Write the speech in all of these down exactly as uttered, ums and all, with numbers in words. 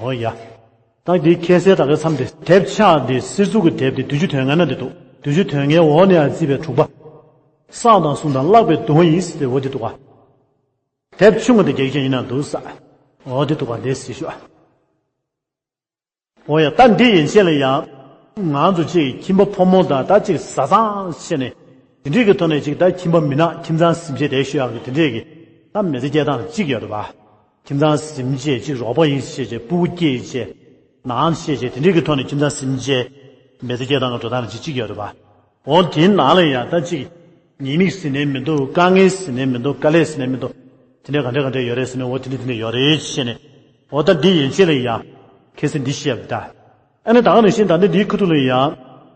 འོ་ཡ། ད་འདི་ཁ་སང་ད་གའི་མཚམས་དེ་དེབ་ཆག་འདི་གསེར་གཟུགས་ཀྱི་དེབ་དེ་བདུན་ཅུ་དོན་ལྔ་ན་འདི་འདུག་བདུན་ཅུ་དོན་ལྔའི་འོག་ནས་ཡང་བརྩིས་པའི་དྲུག་པ། བསང་དང་བསྲུང་དང་བརླག་པའི་སྡུག་བསྔལ་ཡིན་ཟེར་ཏེ་འོ་འདི་འདུག་ག་དེབ་ཆུང་ངུ་དེ་རྒྱག་ཅན་ཡིན་ན་འདུག་ས། འོ་འདི་འདུག་ག་འདི་ཟེར་ཞུ། འོ་ཡ། ད་འདི་ཡན་ཆད་ལ་ཡང་། ང་ཚོ་གཅིག་ཁྱིམ་པ་ཕོ་མོ་དང་ད་གཅིག་བཟའ་ཚང་བྱས་ནས། དེ་འདྲས་ཀྱི་ཐོག་ནས་གཅིག་ད་ཁྱིམ་པ་མི་ནག་ཁྱིམ་ཚང་ཟིན་བྲིས་དེ་ཤོད་ཡག་གི་དེ་འདྲས་ཀྱི། ད་མི་ཚེ་སྐྱེལ་སྟངས་གཅིག་ཡོད་རེད་པ། ཁྱིམ་ཚང་ཟིན་བྲིས་གཅིག་རོགས་པ་ཡིན་ཞེས་བྱས་སྤུ་གུ་སྐྱེས་བྱས། ནང་ཞེས་བྱས་དེ་འདྲས་ཀྱི་ཐོག་ནས་ཁྱིམ་ཚང་ཟིན་བྲིས། མི་ཚེ་སྐྱེལ་སྟངས་ཀྱི་འགྲོ་སྟངས་གཅིག་གཅིག་ཡོད་རེད་པ། འོ་དེའི་ནང་ལ་ཡང་ད་གཅིག་ཉེས་དམིགས་ཟིན་ནའི་མི་འདུག་དཀའ་ངལ་ཟིན་ནའི་མི་འདུག་དཀའ་ལས་ཟིན་ནའི་མི་འདུག་དེ་འདྲས་ག་འདྲས་ག་འདྲས་ཡོད་རེད་ཟེར་ནས་འོ་དེ་འདྲས་དེ་འདྲས་ཡོད་རེད་ཞེས་ནས། འོ་ད་འདི་ཡན་ཆད་ལ་ཡང་། ཁ་སང་འདི་བཤད་པ་ད། ཨ་ནི་ད་ག་ནང་བཞིན་ད་ལྟ་འདིའི་ཁ་ཐུག་ལ་ཡང་།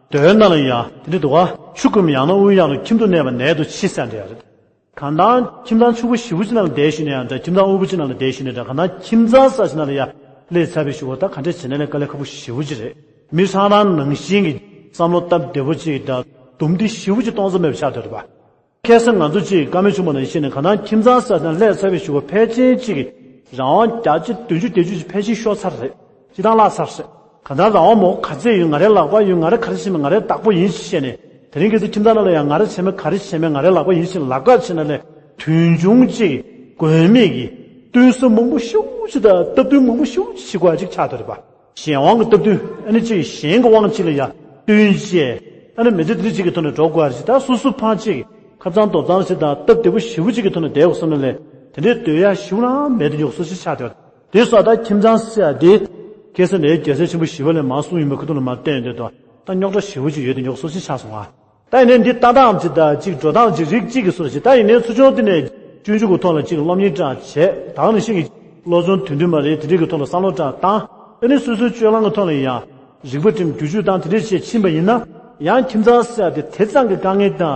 མདོའི་ནང་ལ་ཡང་དེ་འདྲས་འདུག་ག་ཆུ་ཁོལ་ཡང་ན་དབུས་གཡང་ལ་ཁྱིམ་དུ་གནས་པ་ནད་དུ་འཆི་ཟེར་འདྲ་ཡོད་རེད། གང་ལྟར་ཁྱིམ་ཚང་ཕྱུག་པོ་ཞེ་པོ་ཅིག་ནང་ལ་བསྡད་བཞིན་ནས་ཡང་འདྲ། ཁྱིམ་ཚང་དབུལ་པོ་ཅིག་ནང་ལ་བསྡད་བཞིན་ནས་འདྲ། གང་ལྟར་ཁྱིམ་ཚང་ས་ཞིག་ནང་ལ་ཡང་སླེབས་ཚར་བའི་གཞུག་གུ་ད་ག་འདྲས་བྱས་ན་ལས་དཀའ་ལས་ཁག་པོ་ཞེ་པོ་ཅིག་རེད། མི་ཧྲང་རང་ནང་བཞིན་གྱི་བསམ་བློ་སྟབས་བདེ་པོ་ཅིག་དང་སྡོམ་བདེ་ཞེ་པོ་ཅིག་གཏོང་ས་མེད་པ་ཆགས་བསྡད་རེད་པ། ཁ་སང་ང་ཚོ་གཅིག་བཀའ་མོལ་ཆུང་བ་ནང་བཞིན་ནས་གང་ལྟར་ཁྱིམ་ཚང་ས་ནང་སླེབས་ཚར་བའི་གཞུག་གུ་ཕལ་ཆེར་གཅིག་གི་རང་དབང་བརྒྱ་ཆ་བདུན་ཅུ་བརྒྱད་ཅུ་ཅིག་ཕལ་ཆེར་ཤོར་ཚར་རེད། སྤྱིར་བཏང་བརླག་ཚར་རེད། གང་ལྟར་རང་དབང་མོ་ག་ཚད་ཡོད། ང་རའི་ལག་པ་ཡོད། ང་རེ་ག་རེ་བྱེད་མིན་ང་རའི་བདག་པོ་ཡིན་ཞེས་ནས། དེ་རིང་ཁ་སང་ཁྱིམ་ཚང་ནང་ལ་ཡང་ང་རེ་བྱེད་མིན་ག་རེ་བྱེད་མིན་ང་རའི་ལག་པ་ཡིན་ཞེས་ལབ་ཁ་བྱེད་ན་ལས་དོན་ཆུང་གཅིག་དགོས་མེད་ཀྱི་བསྟུན་གསོལ་མང་པོ་ཞེ་པོ་ཅིག་དང་སྟབས་བསྟུན་མང་པོ་ཞེ་པོ་ཅིག་བྱེད་དགོས་ཡ་ཅིག་ཆགས་བསྡད་རེད་པ། གཞན་དབང་གི་སྟབས་བསྟུན་ཨ་ནི་གཅིག་གཞན་གྱི་དབང་ཅིག་ལ་ཡང་བསྟུན་བྱས། ཨ་ནི་མི་ཚེ་འདི་འདྲ་ཅིག་གི་ཐོག་ནས་འགྲོ་དགོས་ཡ་ཅིག་ད་སོ་སོ་ཕར་གཅིག་ཁ་ཚང་རྡོག་ཚང་ཞིག་དང་སྟབས་བདེ་པོ་ཞེ་པོ་ཅིག་གི་ཐོག་ནས་བསྡད་དགོས་བསམ་ན་ལས་དེ་འདྲའི་སྡོད་ཡ་ཞེ་པོ་རང་མེད་དུ་འཇུག་སོ་ཞིག་ཆགས་བསྡད་ཡོད། དེ་སོགས་ད་ཁྱིམ་ཚང་ཟེར་ཡ་དེ། ཁ་སང་ནས་རྒྱལ་སྲས་ཆེན་པོ་ཞི་བ་ལྷས་མར་གསུངས་ཡིན་པའི་ཁ་ཐུག་ལ་མར་བསྟན་ཡོད་དོ། ད་རྙོག་དྲ་ཞེ་པོ་ཅིག་ཡོད་དོ་ཉོག་སོ་ཞིག་ཆགས་སོང་ང་། ད་ཡིན་ནའི་འདི་ལྟ་སྟངས་ཅིག་དང་ཅིག་འགྲོ་སྟངས་ཅིག་རིགས་གཅིག་གི་སོ་ཞིག་ད་ཡིན་ནའི་ཚུར་ཕྱོགས་དེ་ནས་སྤྱོད་འཇུག་གི་ཐོག་ལ་ཅིག་སློབ་གཉེར་དྲག་བྱས། ད་ག་ནང་བཞིན་གྱི་བློ་སྦྱོང་དོན་མཐུན་མ་རེད། དེ་འདྲའི་གི་ཐོག་ལ་བསམ་བློ་དྲག་བཏང་། ཨ་ནི་སོ་སོའི་སྤྱོད་ལམ་གྱི་ཐོག་ལ་ཡང་རིག་པ་སྒྲིམ། བསྒྱུར་བཅོས་བཏང་། དེ་འདྲའི་བྱས་ཕྱིན་པ་ཡིན་ན། ཡང་ཁྱིམ་ཚང་ཟེར་ཡ་དེ་དེ་ཙམ་གྱི་དཀའ་ངལ་དང་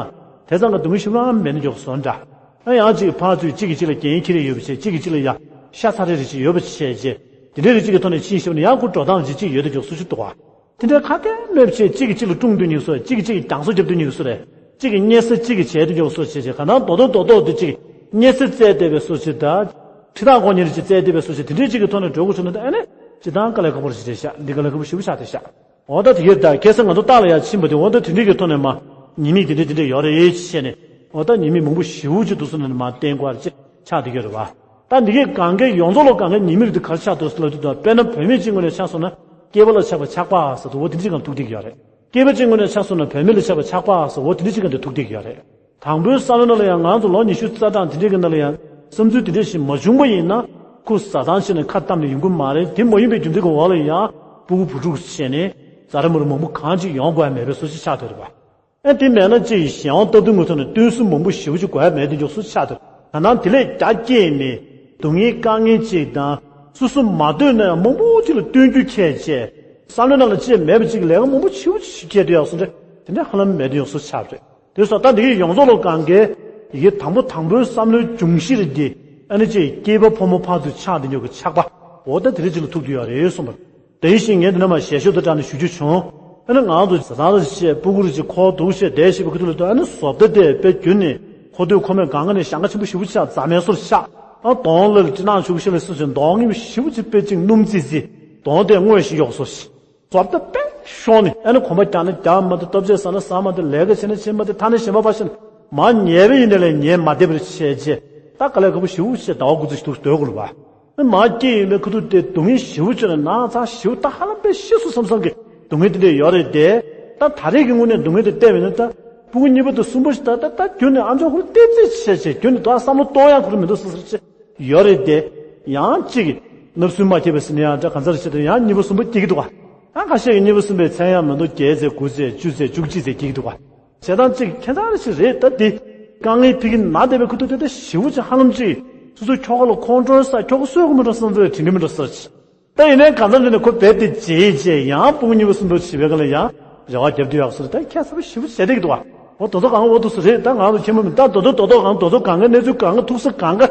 དེ་ཙམ་གྱི་སྡུག་བསྔལ་ཞེ་པོ་རང་མེད་ནི་མགྱོགས་སོང་འདྲ། ཨ་ཡང་ཅིག་ཕར་ཚུར་གཅིག་གིས་གཅིག་ལ་འགན་འཁྱེར་ཡོད་པ་བྱས། གཅིག་གིས་གཅིག་ལ་ཡ་ཤ་ཚ་རེ་རེ་ཅིག་ཡོད་པ་བྱས་རྗེས། དེ་འདྲའི་རིགས་གཅིག་གི་ཐོག་ནས་ཕྱིན་ཞིབ་ན་ཡང་ཁོ་འགྲོ་སྟངས་ཅིག་གཅིག་ཡོད་དེ་མགྱོགས་སུ་ཞིག་འདུག་བ། དེ་འདྲའི་ཁ་གཏད་མེད་པ་བྱས་གཅིག་གིས་གཅིག་ལ་དཀྲུག་སྡོད་མཁན་སུ་རེད། གཅིག་གིས་གཅིག་གི་རྒྱང་སོ་རྒྱབ་སྡོད་མཁན་སུ་རེད། གཅིག་གིས་སྙད་སེ་གཅིག་གིས་བྱས་སྡོད་མཁན་སུ་བྱས་བྱས། གང་ལྟར་རྡོག་རྡོག་རྡོག་རྡོག་དེ་གཅིག་གིས་སྙད་སེ་བཙལ་བསྡད་པའི་སུ་ཞིག་དང་། ཁྲི་ཐག་གོ་ཉེར་ཅིག་བཙལ་བསྡད་པའི་སུ་ཞིག་དེ་འདྲའི་གཅིག་གི་ཐོག་ནས་འགྲོ་དགོས་བྱུང་ན། ད་ཨ་ནི་སྤྱིར་བཏང་དཀའ་ལས་ཁག་པོ་ཞིག་རེད་ཤག་འདི་དཀའ་ལས་ཁག་པོ་ཞེ་པོ་ཆགས་བསྡད་ཤག་འོ་ད་དེ་གས་ད་ཁ་སང་ང་ཚོ་ལྟག་ལ་ཡར་ཕྱིན་པ་དེ། འོ་ད་དེ་འདྲའི་གི་ཐོག་ནས་མར་ཉེས་དམིགས་དེ་འདྲ་དེ་འདྲ་ཡོད་རེད་བྱས་ནས། འོ་ད་ཉེས་དམིགས་མང་པོ་ཞེ་པོ་ཅིག་འདུག་སེ་ནས་མར་བསྟན་དགོས་ཅིག་ཆགས་བསྡད་ཀྱི་ཡོད་རེད་བ། ད་འདི་གས་གང་གའི་ཡོངས་རྫོགས་ལ་གང་གའི་ཉེས་དམིགས་དེ་ག་རེ་ཆགས་འདུག་ཟེར་ལབ་དུས། ད་དཔེར་ན་བུད་མེད་ཅིག་ངོས་ནས་ཆ་བཞག་ན་སྐྱེས་པ་ལ་ཆགས་པའི་ཆགས་པ་ཟེར་དུས། འོ་དེ་འདྲ་ཅིག་གང་ཐུག་བསྡད་ཀྱི་ཡོད་རེད། སྐྱེས་པ་ཅིག་ངོས་ནས་ཆ་བཞག་ན་བུད་མེད་ལ་ཆགས་པའི་ཆགས་པ་ཟེར། འོ་དེ་འདྲ་ཅིག་གང་དེ་ཐུག་བསྡད་ཀྱི་ཡོད་རེད། དང་པོའི་བསམ་བློ་ནང་ལ་ཡང་ང་ཚོ་ལོ་ཉི་ཤུ་རྩ་གྲངས་དེ་འདྲའི་གི་ནང་ལ་ཡང་བསམ་ཚུལ་དེ་འདྲ་ཞིག་མ་བྱུང་པ་ཡིན་ན། ཁོ་བཟའ་ཚང་བྱས་ནས་ཁ་བཏབ་ནས་ཡོང་གི་མ་རེད། དེ་མ་ཡིན་པའི་རྒྱུ་མཚན་གྱི་འོག་ལ་ཡང་སྤུ་གུ་བུ་ཕྲུག་བྱས་ནས་ཛ་དྲག་མོ་རེ་མང་པོ་གང་ཅིག་ཡོང་དགོས་ཡ་མེད་པའི་བཟོ་ཅིག་ཆགས་བསྡད་རེད་པ། ཨ་དེ་མེད་ན་ཅིག་གཞན་དབང་སྟབས་བསྟུན་ངོས་ཐོག་ནས་བསྟུན་གསོལ་མང་པོ་ཞེ་པོ་ཅིག་དགོས་ཡ་མེད་དེ་མགྱོགས་སུ་ཆགས་འདུག་གང་ལྟར་དེ་ལས་རྒྱ་བསྐྱེད་ནས་སྡུག་བསྔལ་དཀའ་ངལ་ཅིག་དང་། སོ་སོ་མ་འདོད་ན་ཡང་མང་པོ་ཅིག་ལ་བསྟུན་རྒྱུ་ཁས་བྱས། བསམ་བློའི་ནང་ལ་ཅི་ཡང་མེད་པ་ཅིག་ལས་ཀ་མང་པོ་ཞེ་པོ་ཅིག་བྱེད་འདོད་ཡག་སོང་འདྲ། དེ་འདྲ་ཧ་ལམ་མེད་དུ་ཡོང་སོ་ཆགས་རེད། དེ་སོགས་ད་འདི་གའི་ཡོངས་རྫོགས་ལ་གང་གའི་ཡི་གེ་དང་པོ་དང་པོའི་བསམ་བློའི་འབྱུང་གཞི་རེད་འདི། ཨ་ནི་ཅིག་སྐྱེས་པ་ཕོ་མོ་ཕར་ཚུར་ཆགས་འདི་ཉོ་གི་ཆགས་པ། འོ་ད་དེ་རིགས་ཅིག་ལ་ཐུག་འདོད་ཡག་རེད་གསུངས་པ། དེ་བཞིན་ངས་འདི་ནས་མར་ཞལ་ཤོག་ཏུ་བཀྲམ་ནས་ཞུ་རྒྱུ་བྱུང་། ཨ་ནི་ང་ཚོ་བཟའ་ཚང་རེ་བྱས་སྤུ་གུ་རེ་བྱས་ཁོག་སྡུག་བྱས་བསྡད་ཤེས་པའི་ཁ་ཐུག་ལ་ལྟོས། ཨ་ནི་བཟོ་ལྟ་དེ་དཔེ་རྒྱུན་ནས་ཁོ་ཐུག་ཁོ་མེད་གང་ག་ནས་ཞེང་ཁ་ཆེན་པོ་ཞེ་པོ་ཆགས། རྫ་མའི་སོར་ཆགས། ཨ་གདོང་ལ་སྤྲིན་ནག་ཆུ་བཞི་ལ་སོགས་ཤིང་གདོང་ངེས་ཞེ་པོ་ཅིག་དཔེ་ཅིག་སྣུམ་ཙི་ཙི། གདོང་དེ་སྔོ་ཞིང་གཡོགས་སོ་ཞིག་བཟོ་ལྟ་དཔེ་ཤོང་ནས། ཨ་ནི་གོམ་པ་རྒྱག་ན་རྒྱག་མ་ཐུབ། ལྟོ་ཆས་ཟ་ན་ཟ་མ་ཐུབ། ལས་ཀ་བྱས་ན་བྱེད་མ་ཐུབ། ཐ་ན་གཞན་པ་ཕར་ཕྱིན་མར་ཉལ་བ་ཡིན་ན་ལས་ཉལ་མ་བདེ་བར་བྱས་རྗེས། ད་དཀའ་ལས་ཁག་པོ་ཞེ་པོ་བྱས་ཟླ་བ་དགུ་ཙམ་ཞིག་འདུག་སྡོད་དགོས་ལ་བ། མར་སྐྱེས་ཡོང་བའི་ཁ་ཐུག་དེ་སྡུག་བསྔལ་ཞེ་པོ་བྱུང་ནས་ནག་ཚང་ཞེ་པོ། ད་ཧ་ལམ་དཔེ་ཤི་སོང་བསམ་བསམ་གྱི་སྡུག་བསྔལ་དེ་འདྲ་ཡོད་རེད་དེ། ད་ད་རེས་ཀྱི་དངོས་གནས་སྡུག་བསྔལ་དེ་བལྟས་པ་ཡིན་ན། ད་སྤུ་གུ་གཉིས་པ་དང་གསུམ་པ་ཞིག་ད་ད་ད་རྒྱུན་ནས་ཨ་མཆོག་ཁོ་ལ་ལྟེབ་རྩེག་བྱས་བྱས། རྒྱུན་ནས་ད་བསམ་བློ་གཏོང་ཡག་ཁོ་ལ་མི་འདུག་ཟེར་ཟེར་བྱས་ཡོད་རེད་དེ། ཡང་གཅིག་གིས་ནབ་སུན་མ་ཁྱེར་བས་ཟེར་ནས་ཡང་འདྲ་གང་ཟེར་བྱས་ཏེ་ཡང་གཉིས་པ་གསུམ་པ་སྐྱེ་གི་འདུག་ག་ཨ་ཁ་ཤས་ཀྱིས་གཉིས་པ་གསུམ་པའི་མཚན་ཡང་མི་འདུག་བརྒྱད་ཚེ་དགུ་ཚེ་བཅུ་ཚེ་བཅུ་གཅིག་ཚེ་སྐྱེ་གི་འདུག་ག་བྱས་ཙང་གཅིག་ཁྱད་མཚར་ཞིག་རེད། ད་འདི་དཀའ་ངལ་ཕ་གི་ན་བསྡད་པའི་ཁུ་ཐུག་དེ་ད་ཞེ་པོ་ཅིག་ཧ་ལམ་ཅིག་སོ་སོའི་ཁྱོ་ག་ལ་ཁོང་ཁྲོ་ཟ། ཁྱོ་ག་གསོད་དགོས་མི་འགྲོ་བསམ་ཚུལ་དྲན་གི་མི་འགྲོ་ཟེར་ཅིག་ད་ཡིན་ནའི་གང་འཚམ་ཅིག་ནས་ཁོ་རྦད་དེ་བརྗེད་བྱས་ཡང་སྤུ་གུ་གཉིས་པ་གསུམ་པ་བྱེད་པའི་སྒང་ལ་ཡང་རེ་བ་རྒྱབ་དུས་ཡག་སོ་རེད། ད་ཁྱད་མཚར་པོ་ཞེ་པོ་བྱས་བསྡད་ཀྱི་འདུག་ག་འོ་དོ་དོ་གང་འོ་དུ་སུ་རེད། ད་ང་ཚོ་ཁྱིམ་པ་མི་ད་དོ་དོ་དོ་དོ་གང་དོ་དོ་གང་ག་གནས་ཚུལ་གང་ག་ཐུག་ས་གང་ག་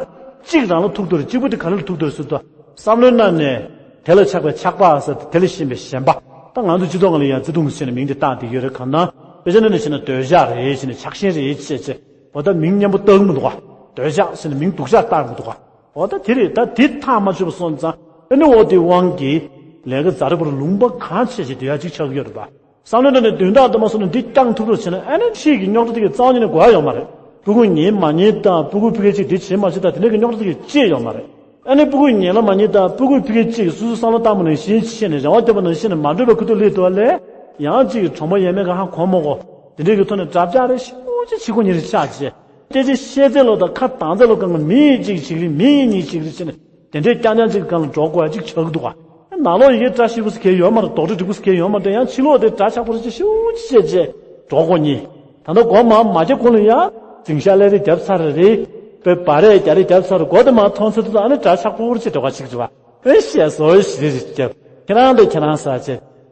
གཅིག་རང་ལ་ཐུག་འདུག་རེད། གཅིག་པུ་དེ་ག་རེ་ལ་ཐུག་འདུག་རེད་ཟེར་དུས། བསམ་བློའི་ནང་ནས་དེ་ལ་ཆགས་པའི་ཆགས་པ་ཟེར་དེ་ལ་ཤེས་པའི་ཞེན་པ། ད་ང་ཚོ་སྤྱི་ཚོགས་ནང་ལ་ཡང་བརྩེ་དུང་ཟེར་ནས་མིང་དེ་བཏགས་བསྡད་ཡོད་རེད། གང་ལྟར་དཔེ་ཆ་ནང་ནས་བྱས་ན་འདོད་ཆགས་རེད་ཟེར་ནས་ཆགས་ཞེན་རེད་ཟེར་བྱས། འོ་ད་མིང་སྙན་པོ་བཏགས་མི་འདུག་ག་འདོད་ཆགས་ཟེར་ནས་མིང་སྡུག་ཆགས་བཏགས་མི་འདུག་ག་འོ་ད་དེ་རེད། ད་དེ་ཐག་མ་ཆོད་པ་སོང་ཙང་ ཨ་ནི་འོ་དེའི་དབང་གིས་ལས་ཀ་ཛ་དྲག་པོ་རུ་ལུང་པ་གང་ཆེ་ཆེ་དེ་ཡ་གཅིག་ཆགས་ཀྱི་ཡོད་རེད་པ། བསམ་བློའི་ནང་ནས་དོན་དག་དུ་མ་སོང་ན་འདི་བསྐྱང་ཐུབ་རོགས་བྱས་ན་ཨ་ནི་ཕྱིས་ཀྱི་རྙོག་དྲ་དེ་གའི་རྩ་བ་ཉིད་ནས་གོ་ཡ་ཡོད་མ་རེད། སྤུ་གུ་ཉན་མ་ཉན་དང་སྤུ་གུ་ཕ་གི་གཅིག་འདི་བྱེད་མ་བྱེད་དང་དེ་འདྲ་གི་རྙོག་དྲ་དེ་གའི་ཅི་ཡོད་མ་རེད། ཨ་ནི་སྤུ་གུ་ཉན་ལ་མ་ཉན་དང་སྤུ་གུ་ཕ་གི་གཅིག་སོ་སོ་བསམ་བློ་བཏང་བ་ནང་བཞིན་བྱས་ནས་རེ་བ་བརྒྱབ་པ་ནང་བཞིན་ནས་མ་འགྲོ་བའི་ཁུལ་དུ་སླེབས་འདུག་བ་ལས། ཡང་གཅིག་གི་གྲོང་པ་ཡས་མས་ག་ཧ་གོ་མ་གོ། དེ་འདྲ་གི་ཐོག་ནས་དྲ་བཅག་རེ་ཞེ་པོ་ཅིག་བྱེད་དགོས་ཉེན་རེ་ཆགས་བྱས། སྐད་ཆ་བཤད་ཚད་ལོ་དང་ཁ་གདངས་ཚད་ལོ་གང་ག་མི་ཡིན་གཅིག་བྱེད་ཀྱི་རེད། མི་ཡིན་གཉིས་བྱེད་ཀྱི་རེད་བྱས་ནས། དེ་འདྲའི་རྐྱང་རྐྱང་ཅིག་སྒང་ལ་འགྲོ་དགོས་ཡ་ཅིག་ཆགས་ཀྱི་འདུག་ག་ནང་ལོགས་ཡི་གེ་བཀྲ་ཤིས་པོ་ཟེར་མཁན་ཡོད་མ་རེད། རྡོག་ཁྲེས་འགྲིག་པོ་ཟེར་མཁན་ཡོད་མ་རེད། ཡང་ཕྱི་ལོགས་དེ་འདྲ་ཆགས་པོ་རེ་ཅིག་ཤུགས་ཅིག་བྱས་བྱས་འགྲོ་དགོས་ཉེན། ད་ལྟ་སྒོ་མ་མ་རྒྱག་གོང་ལ་ཡང་རྫིང་ཤག་ལས་རེ་བརྒྱབ་ཚར་རེད། པེ་བ་རས་རྒྱ་རེ་བརྒྱབ་ཚར་རེད། སྒོ་དེ་མ་མཐོང་ཚར་དུས་ཨ་ནི་འདྲ་ཆགས་པོ་རེ་ཅིག་འགྲོ་ག་ཅིག་རེད་བ། ཨེ་བཤད་སོ་ཞི་རེ་རེ་བརྒྱབ། ཁྱེད་རང་དང་ཁྱེད་རང་ཟ་བྱས་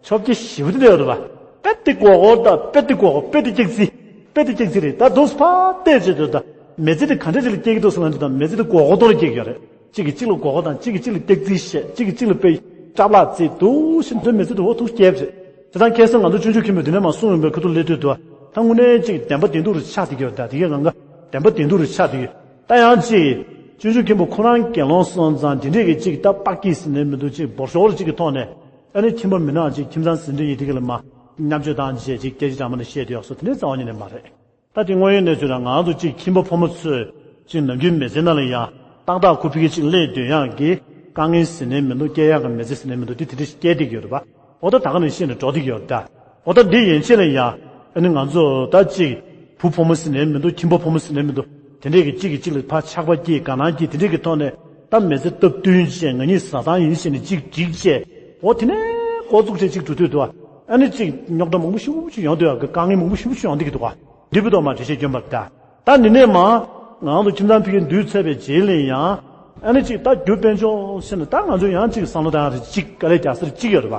ཆོབ་ཀྱི་ཞི་བོ་དེ་འདྲ་ཡོད་རེད་བ། པེ་ཏི་གོ་གོ་ད་པེ་ཏི་གོ་གོ་པེ་ཏི་ཀྱག་ཙི། པེ་ཏི་ཀྱག་ཙི་རེད། ད་དུང་ཕར་བལྟས་བྱས་དུས་ད་མི་ཚེ་དེ་ག་འདྲ་ཅིག་ལ་སྐྱེལ་གྱི་འདུག་ཟེར་ན་འདི་ད་མི་ཚེ་དེ་གོ་གོ་ཏོ་ལ་སྐྱེལ་གྱི་ཡོད་རེད། གཅིག་གིས་གཅིག་ལ་མགོ་སྐོར་དང་གཅིག་གིས་གཅིག་ལ་སྐྱག་རྫུན་བཤད། གཅིག་གིས་གཅིག་ལ་དཔེ་སྐྲག་ལག་རྩེད་འདུག་ཤི་འདོད་མི་ཚེ་དུ་འོ་ཐུག་སྐྱེལ་བྱེད། དེ་དང་ཁ་སང་ང་ཚོ་སྤྱོད་འཇུག་མཁན་པོས་འདི་ནས་མ་གསུངས་ཡོང་པའི་ཁ་ཐུག་སླེབས་དུས་དུ་ད་དངོས་གནས་གཅིག་བདེན་པ་བདེན་སྡུག་རུ་ཆགས་བསྡད་ཀྱི་ཡོད། ད་དེ་གའི་གང་ག་བདེན་པ་བདེན་སྡུག་རུ་ཆགས་བསྡད་ཀྱི་ཡོད། ད་ཡང་གཅིག་སྤྱོད་འཇུག་མཁན་པོ་ཁོ་རང་དགེ་སློང་སོང་ཙང་དེ་འདྲས་ཀྱི་གཅིག་ད་པག་ཀིས་ཟིན་ནས་མི་འདུག་གཅིག་འབོར་ཤོར་གཅིག་གི་ཐོག་ནས་ཨ་ནི་ཁྱིམ་པ་མི་ནག་གཅིག་ཁྱིམ་ཚང་ཟིན་འདྲ་ཡིན་དེ་ག་ལ་མ་མཉམ་སྤྱོད་བཏང་བྱས་གཅིག་སྐད་ཆ་དྲང་མ་ནས་བཤད་དུ་ཡོད་སོ་དེ་འདྲས་རྩ་བ་ཉིད་ནས་མ་རེད། ད་དེ་དངོས་ཡོད་གནས་ཚུལ་རང་ང་ཚོ་གཅིག་ཁྱིམ་པ་ཕོ་མོ་ཚོས་གཅིག་ནམ་རྒྱུན་མི་ཚེ་ནང་ལ་ཡང་ཏག་ཏག་ཁོ་ཕ་གི་གཅིག་སླེབས་སྡོད་ཡག་གི་དཀའ་ངལ་ཟེར་ནའི་མི་འདུག་སྐྱེལ་ཡག་གི་མི་ཚེ་ཟེར་ནའི་མི་འདུག་དེ་དེ་འདྲ་ཞིག་སྐྱེལ་བསྡད་ཀྱི་ཡོད་རེད་པ། འོ་ད་ད་ག་ནང་བཞིན་ནས་འགྲོ་བསྡད་ཀྱི་ཡོད་རེད་ད། འོ་ད་འདི་ཡན་ཆད་ལ་ཡང་ཨ་ནི་ང་ཚོ་ད་གཅིག་བུ་ཕོ་མོ་ཟེར་ནའི་མི་འདུག་ཁྱིམ་པ་ཕོ་མོ་ཟེར་ནའི་མི་འདུག་དེ་འདྲས་ཀྱི་གཅིག་གིས་གཅིག་ལ་ཕར་ཆགས་པ་སྐྱེས་དགའ་སྣང་སྐྱེས་དེ་འདྲས་ཀྱི་ཐོག་ནས་ད་མི་ཚེ་སྟབས་བསྟུན་བྱས་ང་གཉིས་བཟའ་ཚང་ཡིན་ཟེར་ནས་གཅིག་འགྲིག་བྱས། འོ་དེ་ནས་འགོ་བཙུགས་བྱས་གཅིག་འགྲོ་དུས་འདུག་ཨ་ནི་གཅིག་རྙོག་དྲ་མང་པོ་ཞེ་པོ་ཅིག་ཡོང་དུས་ཨ་དཀའ་ངལ་མང་པོ་ཞེ་པོ་ཅིག་ཡོང་བསྡད་ཀྱི་འདུག་ག་འདི་བུ་དོ་མ་འགྲེལ་བཤད་སྐྱོན་པར་གདའ། ད་འདི་ནས་མ། ང་རང་ཚོ་ཁྱིམ་ཚང་ཕ་གིར་འདུས་ཚར་བའི་རྗེས་ལ་ཡང་། ཨ་ནི་གཅིག་ད་རྒྱུ་དཔལ་འབྱོར་ཟེར་ན་ད་ང་ཚོ་ཡང་གཅིག་བསམ་བློ་བཏང་ཡག་རེ་གཅིག་དཀའ་ལས་རྒྱག་ས་རེ་གཅིག་ཡོད་རེད་པ།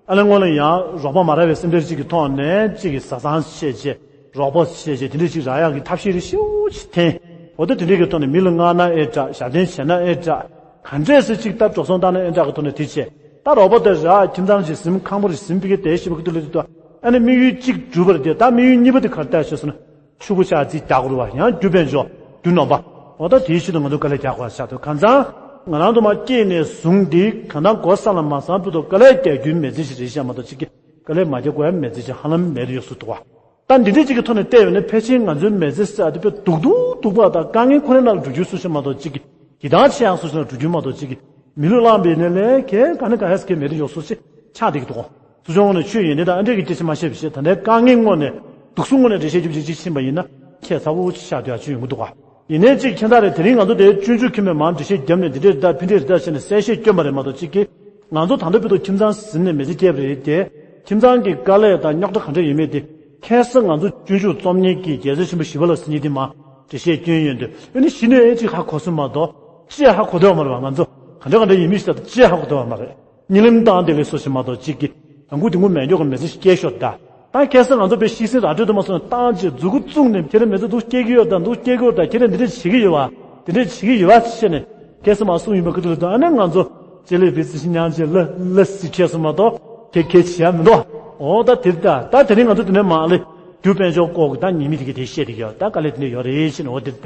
ཨ་ནི་སྔོན་ལ་ཡང་རོགས་པ་མ་རག་པའི་སེམས་ཁྲལ་གཅིག་གི་ཐོག་ནས་གཅིག་གི་བཟའ་ཚང་བྱས་རྗེས་རོགས་པ་བྱས་རྗེས་དེ་འདྲ་གཅིག་རག་ཡག་གི་ཐབས་ཤེས་རེ་ཞེ་པོ་ཅིག་འཐེན། འོ་ད་དེ་འདྲ་གི་ཐོག་ནས་མི་ལ་མངགས་ན་ཨེ་དྲག་ཞབས་བརྟན་བྱས་ན་ཨེ་དྲག་ག་འདྲས་སེ་གཅིག་ད་འགྲོ་སོང་བཏང་ན་ཨེ་དྲག་གི་ཐོག་ནས་དེ་བྱས། ད་རོགས་པ་དེ་རག་ཁྱིམ་ཚང་ཞིག་ཟིན་ཁང་པ་རེ་ཟིན་ཕ་གི་དེ་ཞེ་པོ་གི་དུ་ལས་དུ་ད་ཨ་ནི་དམིགས་ཡུལ་གཅིག་གྲུབ་པ་རེད་དེ། ད་དམིགས་ཡུལ་གཉིས་པ་དེ་ག་རེ་ལྟ་ཞེས་སོང་ན། ཕྲུ་གུ་ཆགས་རྩིས་རྒྱག་དགོས་རེད་བ། ཡང་རྒྱུ་དཔལ་འབྱོར་རྒྱུ་ནོར་པ། འོ་ད་དེའི་ཆེད་དུ་ང་ཚོ་དཀའ་ལས་རྒྱག་དགོས་ཤག་འདུག་གང་ཚང་ང་རང་ཚོ་མ་སྐྱེས་ནས་བཟུང་སྟེ་གང་ལྟར་སྒོ་ས་ལ་མ་སོང་བར་དུ་དཀའ་ལས་རྒྱག་རྒྱུའི་མི་ཚེ་ཞིག་རེད་ཤག་མ་གཏོགས་གཅིག་གི་དཀའ་ལས་མ་རྒྱག་དགོས་ཡ་མི་ཚེ་ཞིག་ཧ་ལམ་མེད་དུ་ཡོད་སུ་འདུག་བ། ད་འདི་འདྲའི་གཅིག་གི་ཐོག་ནས་བལྟས་ཡོད་ན་ཕལ་ཆེར་ང་ཚོའི་མི་ཚེ་ཟེར་ཡ་དེ་དཔེ་སྡུག་སྡུག་སྡུག་པ་དང་དཀའ་ངལ་ཁོ་ནའི་ནང་ལ་འགྲོ་རྒྱུ་སུ་ཞིག་མ་གཏོགས་གཅིག་གི་ཡིད་ཐང་ཆད་ཡག་སུ་ཞིག་ལ་འགྲོ་རྒྱུ་མ་གཏོགས་གཅིག་གི་མི་ལུས་བླངས་པའི་ནས་ལས་གལ་ག་ནས་ག་ཧེ་སི་གེ་མེད་དུ་ཡོད་སུ་ཞིག་ཆགས་བསྡད་ཀྱི་འདུག་ཚུར་ཕྱོགས་ནས་ཆོས་ཡིན་ནི་དང་ཨ་འདྲས་ཀྱི་སྐད་ཆ་མ་བཤད་པ་བྱས། ད་ལྟའི་དཀའ་ངལ་དངོས་ནས་སྡུག་སུ་དངོས་ནས་འགྲེལ་བཤད་རྒྱབ་ཅིག་ཅིག་ཕྱིན་པ་ཡིན་ན་ཁྱད་མཚར་པོ་ཅིག་ཤར་དུ་ཡག་ཅིག་ཡོང་གི་འདུག་ག་ཡིན་ནའི་གཅིག་ཁྱེད་རང་རེ་དེ་རིང་ང་ཚོ་དེ་སྤྱོད་འཇུག་མཁན་པོས་མར་འགྲེལ་བཤད་བརྒྱབ་ནས་འདི་འདྲས་རེད་ད་ཕི་འདྲས་རེད་ད་བྱས་ནས་གསལ་བཤད་སྐྱོན་པ་རེད་མ་གཏོགས་གཅིག་གིས་ང་ཚོ་ད་ལྟ་བར་དུ་ཁྱིམ་ཚང་ཟིན་ནས་མི་ཚེ་སྐྱེལ་བ་རེད་དེ། ཁྱིམ་ཚང་གི་དཀའ་ལས་དང་རྙོག་དྲ་ག་འདྲ་ཡོད་མེད་དེ་ཁ་སང་ང་ཚོ་སྤྱོད་འཇུག་རྩོམ་མཁན་གྱི་རྒྱལ་སྲས་ཆེན་པོ་ཞི་བ་ལྷ་ཟེར་མཁན་དེ་མར་འགྲེལ་བཤད་སྐྱོན་ཡོད་འདུག་ཨ་ནི་གཞི་ནས་གཅིག་ཧ་གོ་སོང་མ་གཏོགས་ཅི་ཧ་གོ་བསྡད་པ་མ་རེད་བ། ང་ཚོ་ག་འདྲ་ག་འདྲ་ཡིན་མིན་ཞིག་ད་ཅི་ཧ་གོ་བསྡད་པ་མ་རེད། གཉིད་ལམ་བཏང་བསྡད་ལས་སོ་ཞིག་མ་གཏོགས་གཅིག་གིས་ལམ་ཁུག་དེ་ངུ་མེད་མགྱོགས་ཀྱི་མི་ཚེ་ཞིག་སྐྱེལ་ཤོར་ད། ད་ཁ་སང་ང་ཚོ་དཔེ་ཤི་གསོན་ར་སྤྲོད་དུ་མ་སོང་ནས་བཏང་བྱས་མཛུ་གུ་བཙུགས་ནས་ཁྱེད་རང་མི་ཚེ་འདུག་སྐྱེལ་གྱི་ཡོད་ད་འདུག་སྐྱེལ་གྱི་ཡོད་ད་ཁྱེད་རང་འདི་འདྲ་བྱེད་ཀྱི་ཡོད་བ། དེ་འདྲ་བྱེད་ཀྱི་ཡོད་བ་ཞེས་ནས་ཁ་སང་མར་གསུངས་ཡིན་པ་ཁ་ཐུག་ལ་ད་ཨ་ནི་ང་ཚོ་ལྕེ་ལེ་བི་ཙི་ཤི་མྱང་ཅེ་ལ་ལ་སི་ཁྱེར་སོང་མ་གཏོགས་ཁྱེད་ཁྱེད་བྱེད་ཡ་མི་འདུག་འོ་ད་དེ་ད་ད་དེ་རིང་ང་ཚོ་དེ་ནས་མ་ལེ་རྒྱུ་དཔལ་འབྱོར་སྐོར་གྱི་ད་ཉེས་མིང་དེ་ག་དེ་བཤད་དེ་ཡོད་ད་དཀའ་ལས་དེ་འདྲ་ཡོད་རེད་ཞེས་ནས་འོ་དེ་ད།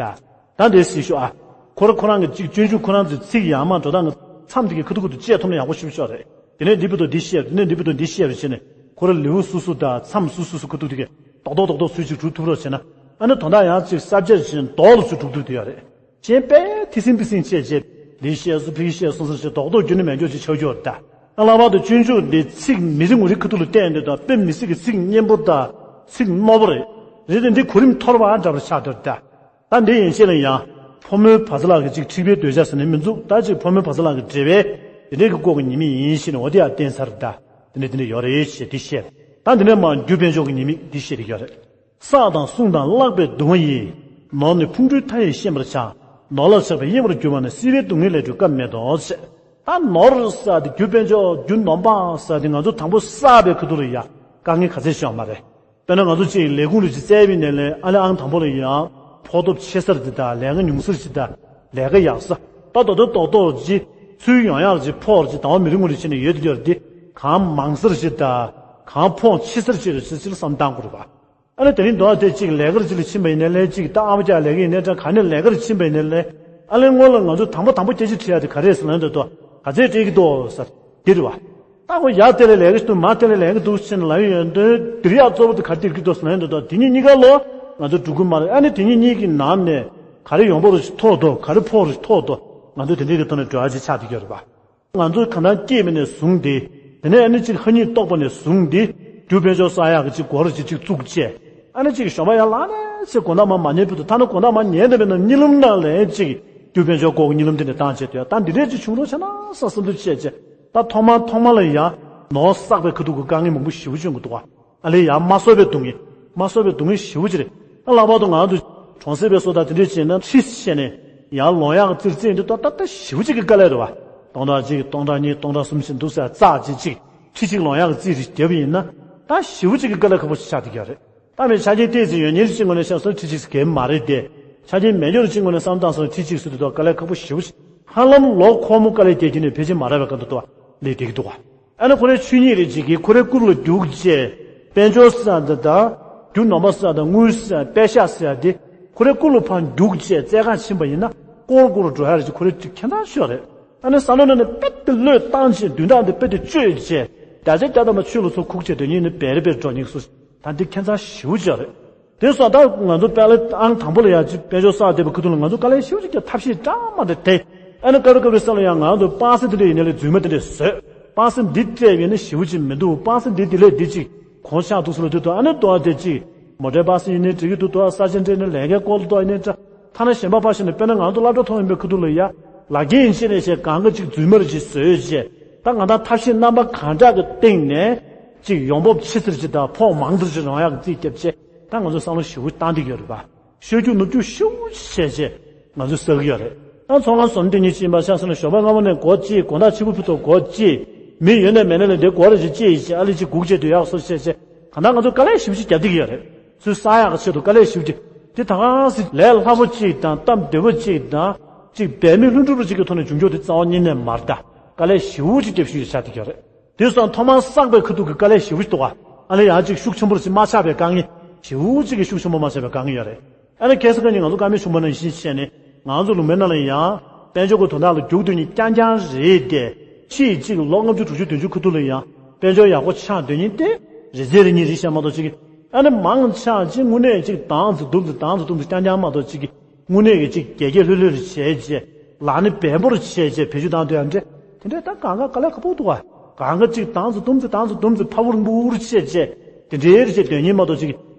ད་འདི་སྲིད་ཞུ་ཨ། ཁོ་ར་ཁོ་རང་གི་གཅིག་སྤྱོད་འཇུག་ཁོ་རང་ཚོའི་ཚིག་ཡར་མར་འགྲོ་སྟངས་ཀྱི་མཚམས་དེ་གའི་ཁ་ཐུག་ཁ་ཐུག་བཅད་ཐུབ་ན་ཡག་པོ་ཞེ་པོ་ཅིག་རེད། དེ་ནས་འདི་བར་དུ་འདི་བཤད་དེ་ནས་འདི་བར་དུ་འདི་བཤད་པ་བྱས་ནས་ཁོ་ར་ལེའུ་སོ་སོ་དང་མཚམས་སོ་སོ་སོ་ཁ་ཐུག་དེ་གའི་རྡོག་རྡོག་རྡོག་རྡོག་ཚུལ་ཅིག་སྒྲུག་ཐུབ་རོགས་བྱས་ན་ཨ་ནི་དོན་དག་ཡང་གཅིག་ས་བཅད་བཞིན་རྡོག་ལ་ཚུར་སྒྲུག་ཐུབ་དེ་ཡོད་རེད། གཞན་དཔེ་ཐི་སིང་ཕི་སིང་བྱས་བྱས་འདི་བཤད་སོ་ཕི་བཤད་སོ་ཟེར་བྱས་རྡོག་རྡོག་བརྒྱུད་ནས་མེད་འཇོག་ཅིག་ཆགས་རྒྱུ་རེད་ད། ཨ་ལྷག་པར་དུ་སྤྱོད་འཇུག་འདི་ཚིག་མི་རེ་ངོ་རེ་ཁ་ཐུག་ལ་བལྟས་འདི་དང་དཔེ་མི་སྲིད་ཀྱི་ཚིག་སྙན་པོ་དང་ཚིག་རྣོ་པོ་རེད། རེད་དེ་འདི་གོ་རིམ་འཐོར་བ་འདྲ་པོ་ཆགས་འདུག་ད། ད་འདི་ཡན་ཆད་ལ་ཡང་ཕོ་མོའི་བར་མཚམས་ལ་གི་ཅིག་འཁྲིག་པའི་འདོད་ཆགས་ཟེར་ནས་མི་འཛུགས། ད་ཅིག་ཕོ་མོའི་བར་མཚམས་ལ་གི་འབྲེལ་བའི་དེ་འདྲའི་གི་སྐོར་གྱི་ཉེས་དམིགས་ཡིན་ཞེས་ནས་འོ་དེ་ཡང་བསྟན་ཚར། ད་དེ་འདྲ་དེ་འདྲ་ཡོད་རེད་ཞེས་དེ་བཤད། ད་འདི་ནས་མར་རྒྱུ་དཔལ་འབྱོར་གྱི་ཉེས་དམིགས་འདི་བཤད་དེ་ཡོད་རེད། བསགས་དང་བསྲུང་དང་བརླག་པའི་སྡུག་བསྔལ་ཡིས། ནོར་ནི་ཕུང་ཁྲོལ་མཐའ་ཡས་ཤེས་པར་བྱ། ནོར་ལ་ཆགས་པས་གཡེང་བར་འགྱུར་བ་ན། སྲིད་པའི་སྡུག་བསྔལ་ལས་གྲོལ་སྐབས་མེད་དོ་ཞེས། ད་ནོར་ཟེར་དེ་རྒྱུ་དཔལ་འབྱོར་རྒྱུ་ནོར་འབངས་ཟེར་དེ་ང་ཚོ་དང་པོ་བསགས་པའི་ཁ་ཐུག་ལ་ཡ་དཀའ་ངལ་ག་ཚད་ཤོར་མ་རེད། དཔེར་ན་ང་ཚོ་གཅིག་ལས་ཁུངས་རེ་ཅིག་བཙལ་བའི་ནས་ལས་ཨ་ལས་ཨང་དང་པོ་ལ་ཡང་ཕོགས་ཐོབ་ཆེ་སར་ཅིག་དང་ལས་ཀ་ཉུང་སར་ཅིག་དང་ལས་ཀ་ཡག་ས་ད་རྡོག་རྡོག་རྡོག་རྡོག་ཅིག་ཚུར་ཡོང་ཡག་ཅིག་ཕོགས་ཅིག་དང་བ་མི་རེ་ངོ་རེ་བྱས་ནས་ཡོད་དེ་ཡོད་དེ་གང་མང་སར་ཅིག་དང་གང་ཕོངས་ཆེ་སར་ཅིག་རེ་ཅིག་ཅིག་ལ་བསམ་བཏང་དགོས་རེད་པ། ཨ་ནི་དེ་རིང་འདུག་ཨ་དེ་གཅིག་ལས་ཀར་ཅིག་ལ་ཕྱིན་པ་ཡིན་ནའི་ལས་གཅིག་ད་ཨ་མ་ཅག་ལས་ཀ་ཡིན་ནའི་འདྲ་ག་ནས་ལས་ཀར་ཕྱིན་པ་ཡིན་ནའི་ལས་ཨ་ལས་སྔོན་ལ་ང་ཚོ་དང་པོ་དང་པོ་སྐད་ཆ་དྲིས་ཡག་དེ་ག་རེད་ཟེར་ན་འདོད་དོ། ག་ཚད་སྤྲད་ཀྱི་འདུག་ཟེར། འདི་རེད་བ། ད་ཁོ་ཡར་དེ་ལས་ལས་ཀྱི་འདུག་མར་དེ་ལས་ལས་ཀྱི་འདུག་ཟེར་ནས་ལབ་ཡོང་དུས་འདིར་ཡག་གཙོ་བོ་དེ་ག་རེ་སྟེར་གྱི་འདུག་ཟེར་ལབ་ཡོང་དུས། ད་དེ་གཉིས་གཉིས་ཀ་ལོ་ང་ཚོ་འགྲོ་གི་མ་རེད། ཨ་ནི་དེ་གཉིས་གཉིས་ཀྱི་ནང་ནས་ག་རེ་ཡོང་འབབ་རུ་ཞིག་ཐོགས་འདུག་ག་རེ་ཕོག་རུ་ཞིག་ཐོགས་འདུག་ང་ཚོ་དེ་འདྲའི་གི་ཐོག་ནས་འགྲོ་ཡ་ཅིག་ཆགས་བསྡད་ཀྱི་ཡོད་རེད་པ། ང་ཚོ་གང་ལྟར་སྐྱེས་པ་ནས་བཟུང་སྟེ། དེ་ནས་ཨ་ནི་གཅིག་ཧ་སྙིང་རྟོགས་པ་ནས་བཟུང་སྟེ། རྒྱུ་དཔལ་འབྱོར་བསགས་ཡག་གི་གཅིག་སྒོ་རུ་གཅིག་གཅིག་བཙུགས་བྱས། ཨ་ནི་གཅིག་ཞོགས་པ་ཡར་ལངས་ནས་ཚེ་དགོང་དག་མར་མ་ཉལ་བར་དུ། ཐ་ན་དགོང་དག་མར་ཉལ་བསྡད་པའི་ནང་གཉིད་ལམ་ནང་ལ་གཅིག་རྒྱུ་དཔལ་འབྱོར་སྒོ་གཉིད་ལམ་དེ་ནས་བཏང་བྱས་དུས། ད་འདི་འདྲས་ཅིག་བྱུང་རོགས་བྱས་ན་བསམ་བསམ་ཚུལ་བྱས་བྱས། ད་ཐོག་མར་ཐོག་མར་ལ་ཡང་ནོར་བསགས་པའི་ཁ་ཐུག་གི་དཀའ་ངལ་མང་པོ་ཞེ་པོ་བྱུང་གི་འདུག་ག་ཨ་ལས་ཡང་མ་གསོག་པའི་སྡུག་བསྔལ། མ་གསོག་པའི་སྡུག་བསྔལ་ཞེ་པོ་ཅིག་རེད། ད་ལྷག་པར་དུ་ང་ཚོ་གྲོང་གསེབ་པའི་སོ་ད་དེ་འདྲས་བྱས་ན་ཁྲི་བྱས་ནས་ཡར་ལོང་ཡག་གི་རྩིས་རྩིས་ཡིན་དུས། ད་ད་ད་ཞེ་པོ་ཅིག་གི་དཀའ་ལས་རེད་བ། སྟོང་ཕྲག་གཅིག་གི་སྟོང་ཕྲག་གཉིས་སྟོང་ཕྲག་གསུམ་བྱས་འདུག་ཟེར་ཙག་ཅིག་ཅིག་ཁྲི་གཅིག་ལོང་ཡག་གི་རྩིས་རེ་བརྒྱབ་པ་ཡིན་ན། ད་ཞེ་པོ་ཅིག་གི་དཀའ་ལས་ཁག་པོ་ཞིག་ཆགས་བསྡད་ཀྱི་ཡོད་རེད། ད་མི་ཆ་རྐྱེན་ཏོག་ཙམ་ཡོད་མཁན་གཅིག་ངོས་ནས་བཤད་སོང་ཁྲི་གཅིག་ཟེར་གྱི་མ་རེད་དེ། ཆ་རྐྱེན་མེད་མཁན་གཅིག་ངོས་ནས་བསམ་བཏང་སོང་ཁྲི་གཅིག་ཟེར་དུས་ད་དཀའ་ལས་ཁག་པོ་ཞེ་པོ་ཞིག་ཧ་ལམ་ལོ་འཁོར་མོ་དཀའ་ལས་རྒྱག་གི་ནས་ཕལ་ཆེར་མ་རག་པའི་སྐབས་དུ་ལས་བསྡད་ཀྱི་འདུག་ག་ཨ་ནི་ཁོ་རའི་ཆོས་ཉིད་རེ་གཅིག་གིས་ཁོ་རའི་རྐུབ་ལ་རྒྱུགས་བྱས། དཔལ་འབྱོར་ཟེར་ཡ་འདི་དང་། རྒྱུ་ནོར་མ་ཟེར་ཡ་དང་། དངུལ་ཟེར་ཡ། པད་ཤག་ཟེར་ཡ་འདི་ཁོ་རའི་རྐུབ་ལ་ཕར་རྒྱུགས་བྱས་རྩལ་གང་ཕྱིན་པ་ཡིན་ན། ཀོར་ཀོར་འགྲོ་ཡ་རེ་གཅིག་ཁོ་རའི་ཁྱད་མཚར་ཤོས་རེད། ཨ་ནི་བསམ་བློ་ནང་ནས་དཔེ་དེ་བློས་བཏང་བྱས། བདུན་ཕྲག་འདི་དཔེ་དེ་གཅོད་བྱས། བརྒྱ་ཆ་བརྒྱ་ཐམ་པ་ཆོས་ལ་ཚུར་ཁུག་བྱས། དོན་སྙིང་ནི་བེ་རི་བེ་རི་འགྲོ་སྙིང་སུ། ད་འདི་ཁྱད་མཚར་ཞེ་པོ་ཅིག་རེད། དེ་སོང་ད་ང་ཚོ་དཔེ་ལ་ཨང་དང་པོ་ལ་ཡ་གཅིག་དཔལ་འབྱོར་བསགས་བསྡད་པའི་ཁ་ཐུག་ལ་ང་ཚོ་དཀའ་ལས་ཞེ་པོ་ཅིག་རྒྱབ། ཐབས་ཤེས་འདྲ་མ་འདྲ་དེ། ཨ་ནི་སྐབས་རེ་སྐབས་རེ་སེམས་ལ་ཡང་ང་ཚོ་པ་སེ་དེ་འདྲ་ཡིན་ནའི་ལས་རྫུན་མ་དེ་འདྲ་བཟོས། པ་སེ་འདི་སྤྲད་པ་ཡིན་ན་ཞེ་པོ་ཅིག་མི་འདུག་པ་སེ་འདི་དེ་ལས་འདི་ཅིག་གོང་ཆག་འདུག་ཟེར་ལབ་དུས། ད་ཨ་ནི་ལྟོ་བ་དེ་ཅིག་མོ་ཊའི་པ་སེ་ཡིན་ནའི་འགྲིག་གི་འདུག་ལྟོ་བ་ས་ཆ་འདྲ་ཡིན་ནའི། ལས་ཀའི་སྐོར་ལ་ལྟོ་བ་ཡིན་ནའི་འདྲ། ཐ་ན་གཞན་པ་ཕར་བཞག་ནས། དཔེར་ན་ང་ཚོ་སློབ་གྲྭ་མཐོ་རིམ་པའི་ཁ་ཐུག་ལ་ཡ་ལག་འཁྱེར་ཡིན་ཅེས་ནས་བྱས། གང་ག་ཅིག་རྫུན་མ་རེ་ཅིག་བཟོས་བྱས། ད་ང་ད་ཐབས་ཤེས་རྣམ་པ་གང་དྲག་གི་སྟེང་ནས་ཅིག་ཡོང་འབབ་ཆེ་ཙམ་ཅིག་དང་ཕོགས་མང་ཙམ་ཅིག་རག་ཡག་གི་རྩིས་བརྒྱབ་བྱས། ད་ང་ཚོ་བསམ་བློ་ཞེ་པོ་བཏང་བསྡད་ཀྱི་ཡོད་རེད་པ། ཤོད་རྒྱུ་ནུབ་རྒྱུ་ཤུགས་ཆེ་ཆེ་ང་ཚོས་བསགས་ཀྱི་ཡོད་རེད། ད་ཚོང་ཁང་བཟོ་ནི་དེ་ཉིད་ཅིག་ཡིན་པ་ཆ་བཞག་ན། ཞོགས་པ་སྔ་མོ་ནས་སྒོ་ཕྱེ། དགོང་དག་ཕྱི་པོ་ཕུད་དུ་སྒོ་ཕྱེ། མི་ཡོད་ནའི་མེད་ནའི་ལས་དེ་སྒོ་རེ་ཅིག་ཕྱེ་བྱས། ཨ་ལས་ཅིག་སྒུག་བྱས་སྡོད་ཡག་བཟོ་བྱས་བྱས། གང་ལྟར་ང་ཚོ་དཀའ་ལས་ཞེ་པོ་ཅིག་རྒྱབ་བསྡད་ཀྱི་ཡོད་རེད། ཚུར་བསགས་ཡག་གི་ཆེད་དུ་དཀའ་ལས་ཞེ་པོ་ཅིག་དེ་ད་ག་སེ་ལས་སླ་པོ་ཅིག་དང་། སྟབས་བདེ་པོ་ཅིག་དང་། ཅིག་འབད་མེད་ལྷུན་གྲུབ་པོ་ཅིག་གི་ཐོག་ནས་བྱུང་རྒྱུ་དེ་རྩ་བ་ཉིད་ནས་མ་རེད། ད་དཀའ་ལས་ཞེ་པོ་ཅིག་རྒྱབ་ཞུ་ཡག་ཆགས་བསྡད་ཀྱི་ཡོད་རེད། དེ་སོང་ཐོག་མར་བསགས་པའི་ཁ་ཐུག་གི་དཀའ་ལས་ཞེ་པོ་ཅིག་འདུག་ག་ཨ་ལས་ཡང་ཅིག་ཤུགས་ཆེན་པོ་ཅིག་མ་ཆགས་པའི་དཀའ་ངལ། ཞེ་པོ་ཅིག་གི་ཤུགས་ཆེན་པོ་མ་ཆགས་པའི་དཀའ་ངལ་ཡོད་རེད། ཨ་ནི་ཁ་སང་ཁ་ཉིན་ང་ཚོ་བཀའ་མོལ་ཞུས་པ་ནང་བཞིན་བྱས་ནས། ང་ཚོ་ལུང་པའི་ནང་ལ་ཡང་དཔལ་འབྱོར་གྱི་དོན་དག་ལ་རྒྱུགས་སྡོད་མཁན་རྐྱང་རྐྱང་རེད་དེ། ཕྱིས་ཅིག་ལོ་ལྔ་བཅུ་དྲུག་ཅུ་བདུན་ཅུ་ཁ་ཐུག་ལ་ཡང་དཔལ་འབྱོར་ཡག་པོ་ཆགས་སྡོད་མཁན་དེ་རེ་ཟེར་རེ་གཉིས་རེད་ཤག་མ་གཏོགས་ཅིག་ཨ་ནི་མང་ཆེ་བ་ཅིག་དངོས་གནས་ཅིག་དང་ཙམ་དུམ་ཙམ་དང་ཙམ་དུམ་ཙམ་རྐྱང་རྐྱང་མ་གཏོགས་ཅིག་དངོས་གནས་ཀྱི་ཅིག་རྒྱས་རྒྱས་ལྷོད་ལྷོད་རེ་བྱས་བྱས། ལག་ནི་བེམ་པོ་རེ་བྱས་བྱས་བེད་སྤྱོད་བཏང་སྡོད་ཡག་འདྲ། དེ་འདྲ་ད་གང་ག་དཀའ་ལས་ཁག་པོ་འདུག་ག་གང་ག་ཅིག་དང་ཙམ་དུམ་ཙམ་དང་ཙམ་དུམ་ཙམ་ཕ་བུ་རིང་པོ་རེ་བྱས་བྱས། དེ་འདྲའི་རེ་བྱས་སྡོད་མཁན་མ་གཏོགས་ཅིག་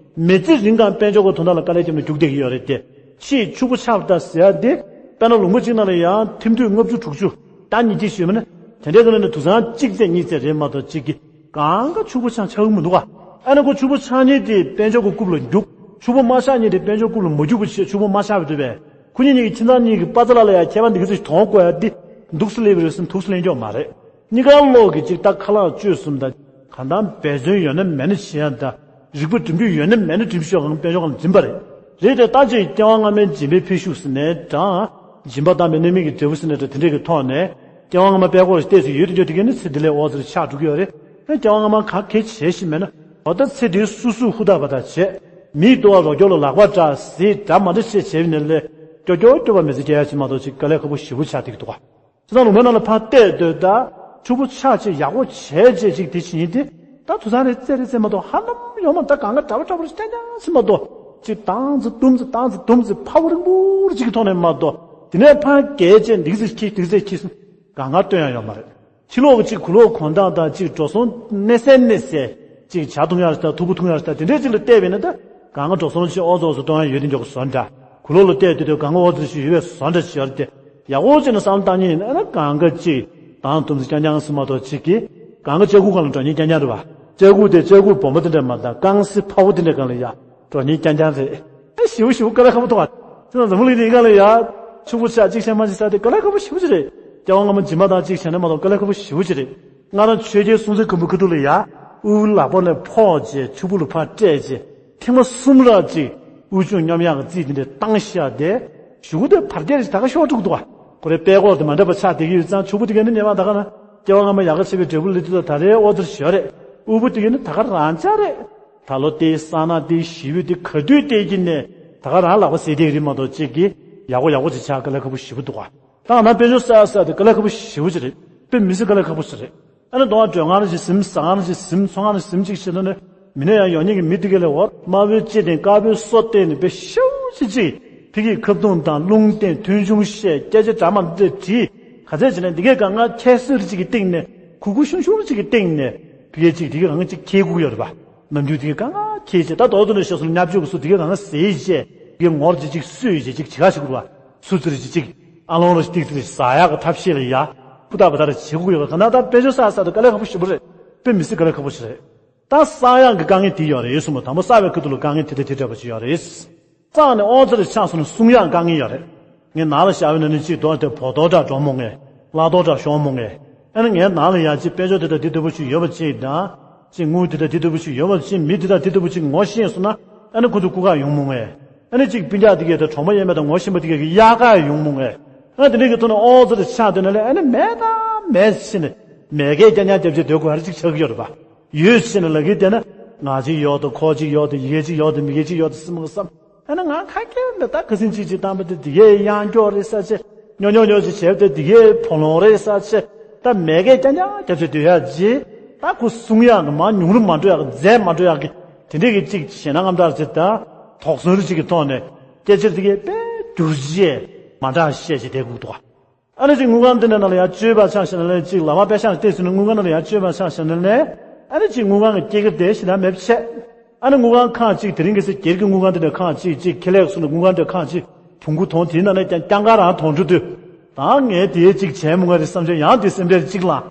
མི་ཚེ་རིང་གང་དཔལ་འབྱོར་གྱི་དོན་དག་ལ་དཀའ་ལས་བརྒྱབ་ནས་རྒྱུགས་བསྡད་ཀྱི་ཡོད་རེད་དེ། ཕྱིས་ཕྱུག་པོ་ཆགས་པ་དང་ཟེར་ཡག་དེ། དཔེར་ན་ལུང་པ་གཅིག་ནང་ལ་ཡང་ཐིམ་དུས་ལྔ་བཅུ་དྲུག་ཅུ། ད་ཉིས་བརྒྱ་ཞུས་པ་ན། དེ་འདྲའི་ཐོག་ནས་ནི་དུང་སང་གཅིག་ཙམ་གཉིས་ཙམ་རེད་མ་གཏོགས་ཅིག་གི་གང་ག་ཕྱུག་པོ་ཆགས་ཆགས་ཀྱི་མི་འདུག་ག་ཨ་ནི་ཁོ་ཕྱུག་པོ་ཆགས་མཁན་དེ་དཔལ་འབྱོར་གྱི་རྐུབ་ལ་རྒྱུག་ཕྱུག་པོ་མ་ཆགས་མཁན་དེ་དཔལ་འབྱོར་རྐུབ་ལ་མ་རྒྱུག་པ་བྱས། ཕྱུག་པོ་མ་ཆགས་པ་འདུག་པས། ཁོ་གཉིས་གཉིས་ཀྱི་ཁྱིམ་ཚང་གཉིས་ཀྱི་པ་ཙ་ལ་ལ་ཡ་ཁྱད་པར་འདི་ག་ཚོད་ཞིག་གཏོང་དགོས་ཡ་འདི། འདུག་སེ་སླེབས་པ་རེད་ཟེར་ནས་ཐུགས་སུ་ལེན་རྒྱུ་མ་རེད། གཉིས་ཀ་ལོག་གི་ཅིག་ད་ཁ་ལག་སྤྱོད་གསུམ་དང་། གང་ལྟར་འབད་བརྩོན་ཡོད་ན་མེད་ན་བྱེད་ཡ་དང་། རིག་པ་སྒྲིམ་རྒྱུ་ཡོད་ན་མེད་ན་སྒྲིམ་ཤོག་གང་དཔལ་འབྱོར་གང་ལ་འཛིན་པ་རེད། རེད་དེ་ད་ཅིག་སྐྱེ་བ་སྔ་མའི་སྦྱིན་པའི་འཕེལ་ཤུགས་ཟེར་ནའི་འདྲ། སྦྱིན་པ་བཏང་བའི་གནད་མིག་གི་འབྲས་བུ་ཟེར་ནའི་འདྲ། དེ་འདྲས་ཀྱི་ཐོག་ནས་སྐྱེ་བ་སྔ་མ་དཔལ་འབྱོར་ཏོག་ཙམ་ཡོད་དེ་འདྲ་དེ་གས་ནི་ཚེ་འདི་ལས་ཨོ་ཙི་རེ་ཆགས་འགྲོ་གི་ཡོད་རེད། ཨ་སྐྱེ་བ་སྔ་མ་ག་གེ་བྱས་ཤིག་མེད་ན། འོ་ད་ཚེ་འདིའི་སོ་སོ་ཧུར་ཐག་པ་དང་བྱས། མིའི་ལྟོ་བ་རོགས་སྐྱོར་ལ་ལག་པ་འདྲ་ཟེར་འདྲ་མ་འདྲ་བྱས་བྱས་པ་ཡིན་ནའི་ལས། སྐྱོ་སྐྱོ་སྐྱོ་བ་མི་ཚེ་སྐྱེལ་ཡ་ཅིག་མ་གཏོགས་ཅིག་དཀའ་ལས་ཁག་པོ་ཞེ་པོ་ཆགས་བསྡད་ཀྱི་འདུག་ག་བྱས་ཙང་ལུང་པའི་ནང་ལ་ཕར་བལྟས་སྡོད་ད། ཕྱུག་པོ་ཆགས་བྱས་ཡག་པོ་བྱས་བྱས་ཅིག་དེ་བྱེད་ཡིན་དེ། ད་དུང་སང་རེ་རྩེ་རེ་རྩེ་མ་གཏོགས། ཧ་ལམ་ཡོང་མ་ད་གང་ག་འདྲ་པོ་འདྲ་པོ་རེ་རྐྱང་རྐྱང་ཟེར་མ་གཏོགས། ཅིག་དང་ཙམ་དུམ་ཙམ་དང་ཙམ་དུམ་ཙམ་ཕ་བུ་རིང་པོ་རེ་ཅིག་གི་ཐོག་ནས་མ་གཏོགས། དེ་ནས་ཕར་རྒྱས་བྱས་འདི་ག་ཚོད་ཁྱི་འདི་ག་ཚོད་ཁྱི་ཟེར་གང་ག་སྟོན་ཡ་ཡོད་མ་རེད། ཕྱི་ལོགས་ཀྱི་གཅིག་གུ་ལོག་གོང་ཐང་དང་གཅིག་འགྲོ་སོང་གནས་སའི་གནས་སའི་གཅིག་ཇ་འཐུང་ཡག་རེད་ད། ཐུག་པ་འཐུང་ཡག་རེད་ད། དེ་འདྲའི་གཅིག་ལ་བལྟས་པས་ན་ད་གང་ག་འགྲོ་སོང་གཅིག་ཨོ་ཙོ་ཨོ་ཙོ་གཏོང་ཡག་ཡོད་དེ་འཇོག་གི་བཟོ་འདྲ། གུ་ལོག་ལ་བལྟས་དུས་དུས་གང་ག་ཨོ་ཙོ་ཞིག་ཡོད་པའི་བཟོ་འདྲ་ཞིག་ཡོད་རེད་དེ། ཡག་པོ་བྱས་ནས་བསམ་བློ་བཏང་མཁན་ཡིན་ན་ན་གང་ག་གཅིག་དང་དུམ་ཚིག་རྐྱང་རྐྱང་ཟེར་མ་གཏོགས་གཅིག་གིས་གང་ག་ལྕགས་སྒོ་སྒང་ལ་འགྲོ་མཁན་རྐྱང་རྐྱང་རེད་བ། ལྕགས་སྒོ་དེ་ལྕགས་སྒོ་སྦོམ་པོ་དེ་འདྲ་མ་རེད་ད། རྐང་སེ་ཕ་བོ་དེ་འདྲ་སྒང་ལ་ཡ། འགྲོ་མཁན་རྐྱང་རྐྱང་རེད། ཨ་ཞེ་པོ་ཞེ་པོ་དཀའ་ལས་ཁག་པོ་འདུག་ག་བྱས་ཙང་འཛམ་བུ་གླིང་འདིའི་སྒང་ལ་ཡ། ཕྱུག་པོ་ཆགས་གཅིག་བྱས་མ་གཅིག་བྱས་དེ་དཀའ་ལས་ཁག་པོ་ཞེ་པོ་ཅིག་རེད། སྐྱེ་བ་སྔ་མ་སྦྱིན་པ་བཏང་གཅིག་བྱས་ནས་མ་གཏོགས་དཀའ་ལས་ཁག་པོ་ཞེ་པོ་ཅིག་རེད། ང་རང་ཆོས་རྒྱལ་སྲོང་བཙན་སྒམ་པོའི་ཁ་ཐུག་ལ་ཡ། དབུལ་པོ་ལག་པ་ནས་ཕོག་བྱས་ཕྱུག་པོ་ལ་ཕར་སྤྲད་བྱས། ཐེངས་མ་གསུམ་ར་གཅིག་དབུལ་ཕྱུག་སྙོམས་ཡག་གི་རྩིས་དེ་འདྲ་བཏང་ཤག་དེ། གཞུག་གུ་དེ་བར་བརྒལ་ཞིག་ད་ག་ཤོར་འགྲོ་གི་འདུག་ག་ཁོ་རའི་དཔལ་འཁོར་དེ་མ་འདྲ་བ་ཆགས་བསྡད་ཀྱི་ཡོད་ཙང་། ཕྱུག་པོ་དེ་གས་ནི་ཉེ་བ་ད་ག་ན་སྐྱེ་བ་སྔ་མ་ཡག་ག་བྱས་པའི་འབྲས་བུ་ལས་དུས་ད་ད་རེས་ཨོ་ཙི་ཤོར་རེད། དབུལ་པོ་དེ་གས་ནི་ད་ག་རང་ཆ་རེད། ད་ལོ་དེ་སང་ན་དེ་ཞེ་པོ་དེ་ག་དུས་བལྟས་ཀྱི་ནས་ད་ག་རང་ལག་པ་ཟས་བསྡད་ཀྱི་རེད་མ་གཏོགས་གཅིག་གིས་ཡག་པོ་ཡག་པོ་ཅིག་ཆགས་དཀའ་ལས་ཁག་པོ་ཞེ་པོ་འདུག་ག་ད་ང་དཔལ་འབྱོར་བསགས་བསགས་དེ་དཀའ་ལས་ཁག་པོ་ཞེ་པོ་ཅིག་རེད། དཔེ་མི་སྲིད་དཀའ་ལས་ཁག་པོ་ཞིག་རེད། ཨ་ནི་གདོང་བ་སྒྲོལ་སྒང་ཅིག་ཟིན། ཟ་སྒང་ཅིག་ཟིན། ཚོང་ཁང་ཅིག་ཟིན་ཅིག་བྱེད་དུས་ནི་མི་ནས་ཡང་ཡོང་མཁན་གྱི་མི་དེ་ག་ལས་འོ་དམར་པོའི་ལྕེ་དེ་དཀར་པོའི་སོ་བསྟན་ནས་དཔེ་ཤུགས་ཆེ་ཅིག་ཕི་གི་ཁ་བརྡུང་དང་རླུང་བསྟན། མཐོང་ཆུང་བཤད། སྐད་ཆ་འདྲ་མི་འདྲ་དྲིས། ག་ཚད་བྱས་ནས་འདི་གས་གང་ག་ཁྱད་གསོད་ཅིག་གི་སྟེང་ནས། གུག་གུག་ཤུང་ཤུང་ཅིག་གི་སྟེང་ནས་ཕི་གས་ཅིག་འདི་གས་གང་ག་ཅིག་ཁྱེར་དགོས་ཡོད་རེད་པ། ནམ་རྒྱུན་འདི་གས་གང་ག་ཁྱེར་བྱས། ད་རྡོག་རྡོག་ནས་བཤད་སོང་ན་བརྙས་བཅོས་ཀྱི་སུ་འདི་གས་གང་ག་ཟས་བྱས། འདི་གས་ངོ་རེ་ཅིག་གསོད་བྱས་ཅིག་བྱེད་ག་ཞིག་དགོས་རེད་པ། སུ་ཙི་རེ་ཅིག་ཅིག་ཨ་ལོང་རེ་ཏིག་ཙི་རེ་ཟ་ཡག་གི་ཐབས་ཤེས་ལ་ཡ། ཕུ་ཐག་བུ་ཐག་རེ་བྱེད་དགོས་ཀྱི་ཡོད་པ། གང་ལྟར་ད་དཔལ་འབྱོར་བསགས་བསགས་དུས་དཀའ་ལས་ཁག་པོ་ཞེ་པོ་རེད། དཔེ་མི་སྲིད་དཀའ་ལས་ཁག་པོ་ཞིག་རེད། ད་བསགས་ཡག་གི་དཀའ་ངལ་དེ་ཡོད་རེད་གསུངས་པ། དང་པོ་བསགས་པའི་ཁ་ཐུག་ལ་དཀའ་ངལ་དེ་འདྲ་དེ་འདྲ་པོ་ཅིག་ཡོད་རེད། བསགས་ནས་ཨོ་ཙི་རེ་ཆགས་སོང་ན་སྲུང་ཡག་དཀའ་ངལ་ཡོད་རེད། ངས་ནང་ལ་བཞག་པ་ཡིན་ན་ནི་ཅིག་རྡོ་དེ་བོ་རྡོག་འདྲ་འགྲོ་མོ་ངས། གླ་རྡོག་འདྲ་ཤོར་མོ་ངས། ཨ་ནི་ངའི་ནང་ལ་ཡ་ཅིག་དཔལ་འབྱོར་དེ་འདྲ་དེ་འདྲ་པོ་ཅིག་ཡོད་པ་ཅིག་དང་། ཅིག་དངུལ་དེ་འདྲ་དེ་འདྲ་པོ་ཅིག་ཡོད་པ་ཅིག་མི་དེ་འདྲ་དེ་འདྲ་པོ་ཅིག་ངོ་ཤེས་སོང་ན། ཨ་ནི་ཁོ་ཚོ་སྐུ་ཁག་ཡོང་མོ་ངས། ཨ་ནི་ཅིག་སྤུན་ཀྱག་དེ་གས་དང་གྲོགས་མོ་ཡས་མས་དང་ངོ་ཤེས་པ་དེ་གས་ཀྱི་གཡག་ཁ་ཡོང་མོ་ངས། ཨ་ནི་དེ་འདྲ་གི་ཐོག་ནས་ཨོ་ཙི་རེ་ཆགས་དེ་ནས་ལས། ཨ་ནི་མེད་དང་མེད་ཕྱིན་ནས་མེད་སྐད་རྐྱང་རྐྱང་རྒྱབ་བྱས་སྡོད་དགོས་ཡག་ཅིག་ཆགས་ཀྱི་ཡོད་རེད་པ། ཡོད་ཕྱིན་ནས་ལབ་ཀྱི་བསྡད་ན། ང་ཅིག་ཡོད་དང་ཁོ་ཅིག་ཡོད་དང་ཡ་གི་ཅིག་ཡོད་དང་མི་གི་ཅིག་ཡོད་དང་སྲིད་མོ་གི་བསམ། ཨ་ནི་ང་ཁ་སྐད་འདི་ད་ཁ་སང་ཅིག་ཅིག་བཏང་པ་དེ་འདི་གས་གཡང་སྐྱོག་རེད་ས་ཆེ། ཉོ་ཉོ་ཉོ་ཅིག་བྱས་པ་དེ་འདི་གས་བོ་ལོང་རེད་ས་ཆེ། ད་མེད་སྐད་རྐྱང་རྐྱང་རྒྱབ་བྱས་སྡོད་ཡག་ཅིག་ད་ཁོ་སྲུང་ཡག་གི་མར་ཉུང་རུ་མ་འགྲོ་ཡག་གི་རྫས་མ་འགྲོ་ཡག་གི་དེ་འདྲས་ཀྱི་ཅིག་ཞེད་སྣང་རྔམ་སྐྲག་ཅིག་དང་དོགས་ཟོན་རེ་ཅིག་གི་ཐོག་ནས་སྐད་ཆ་དེ་གས་དཔེ་བསྒྱུར་བཅོས་མ་འདྲ་བཤད་ཅིག་བསྡད་དགོས་འདུག་ཨ་ནི་ཅིག་དངུལ་ཁང་འདི་འདྲ་ནང་ལ་ཡར་སྤྱོད་པ་ཆགས་བཞག་ན་ལས། ཅིག་ལག་པ་པེ་ཤག་བལྟས་ཟིན་ན་དངུལ་ཁང་ནང་ལ་ཡར་སྤྱོད་པ་ཆགས་བཞག་ན་ལས། ཨ་ནི་ཅིག་དངུལ་ཁང་གི་སྐྱེད་ཀ་དེ་ཞེ་དྲག་མེད་པ་བྱས། ཨ་ནི་དངུལ་ཁང་ཁག་ཅིག་དེ་རིང་ཁ་སང་སྒེར་གྱི་དངུལ་ཁང་འདི་འདྲ་ཁག་ཅིག་ཅིག་ཁེ་ལས་སོང་ན་དངུལ་ཁང་འདི་འདྲ་ཁག་ཅིག་བུང་གུ་དོང་དེའི་ནང་ནས་ཀྱང་རྐྱང་ཁ་རང་དོང་འགྲོ་དུས། ད་ངས་དེ་ཅིག་བྱས་མི་དགོས་རེད་བསམ་བྱས་ཡང་དེ་སེམས་ཁྲལ་ཅིག་ལངས།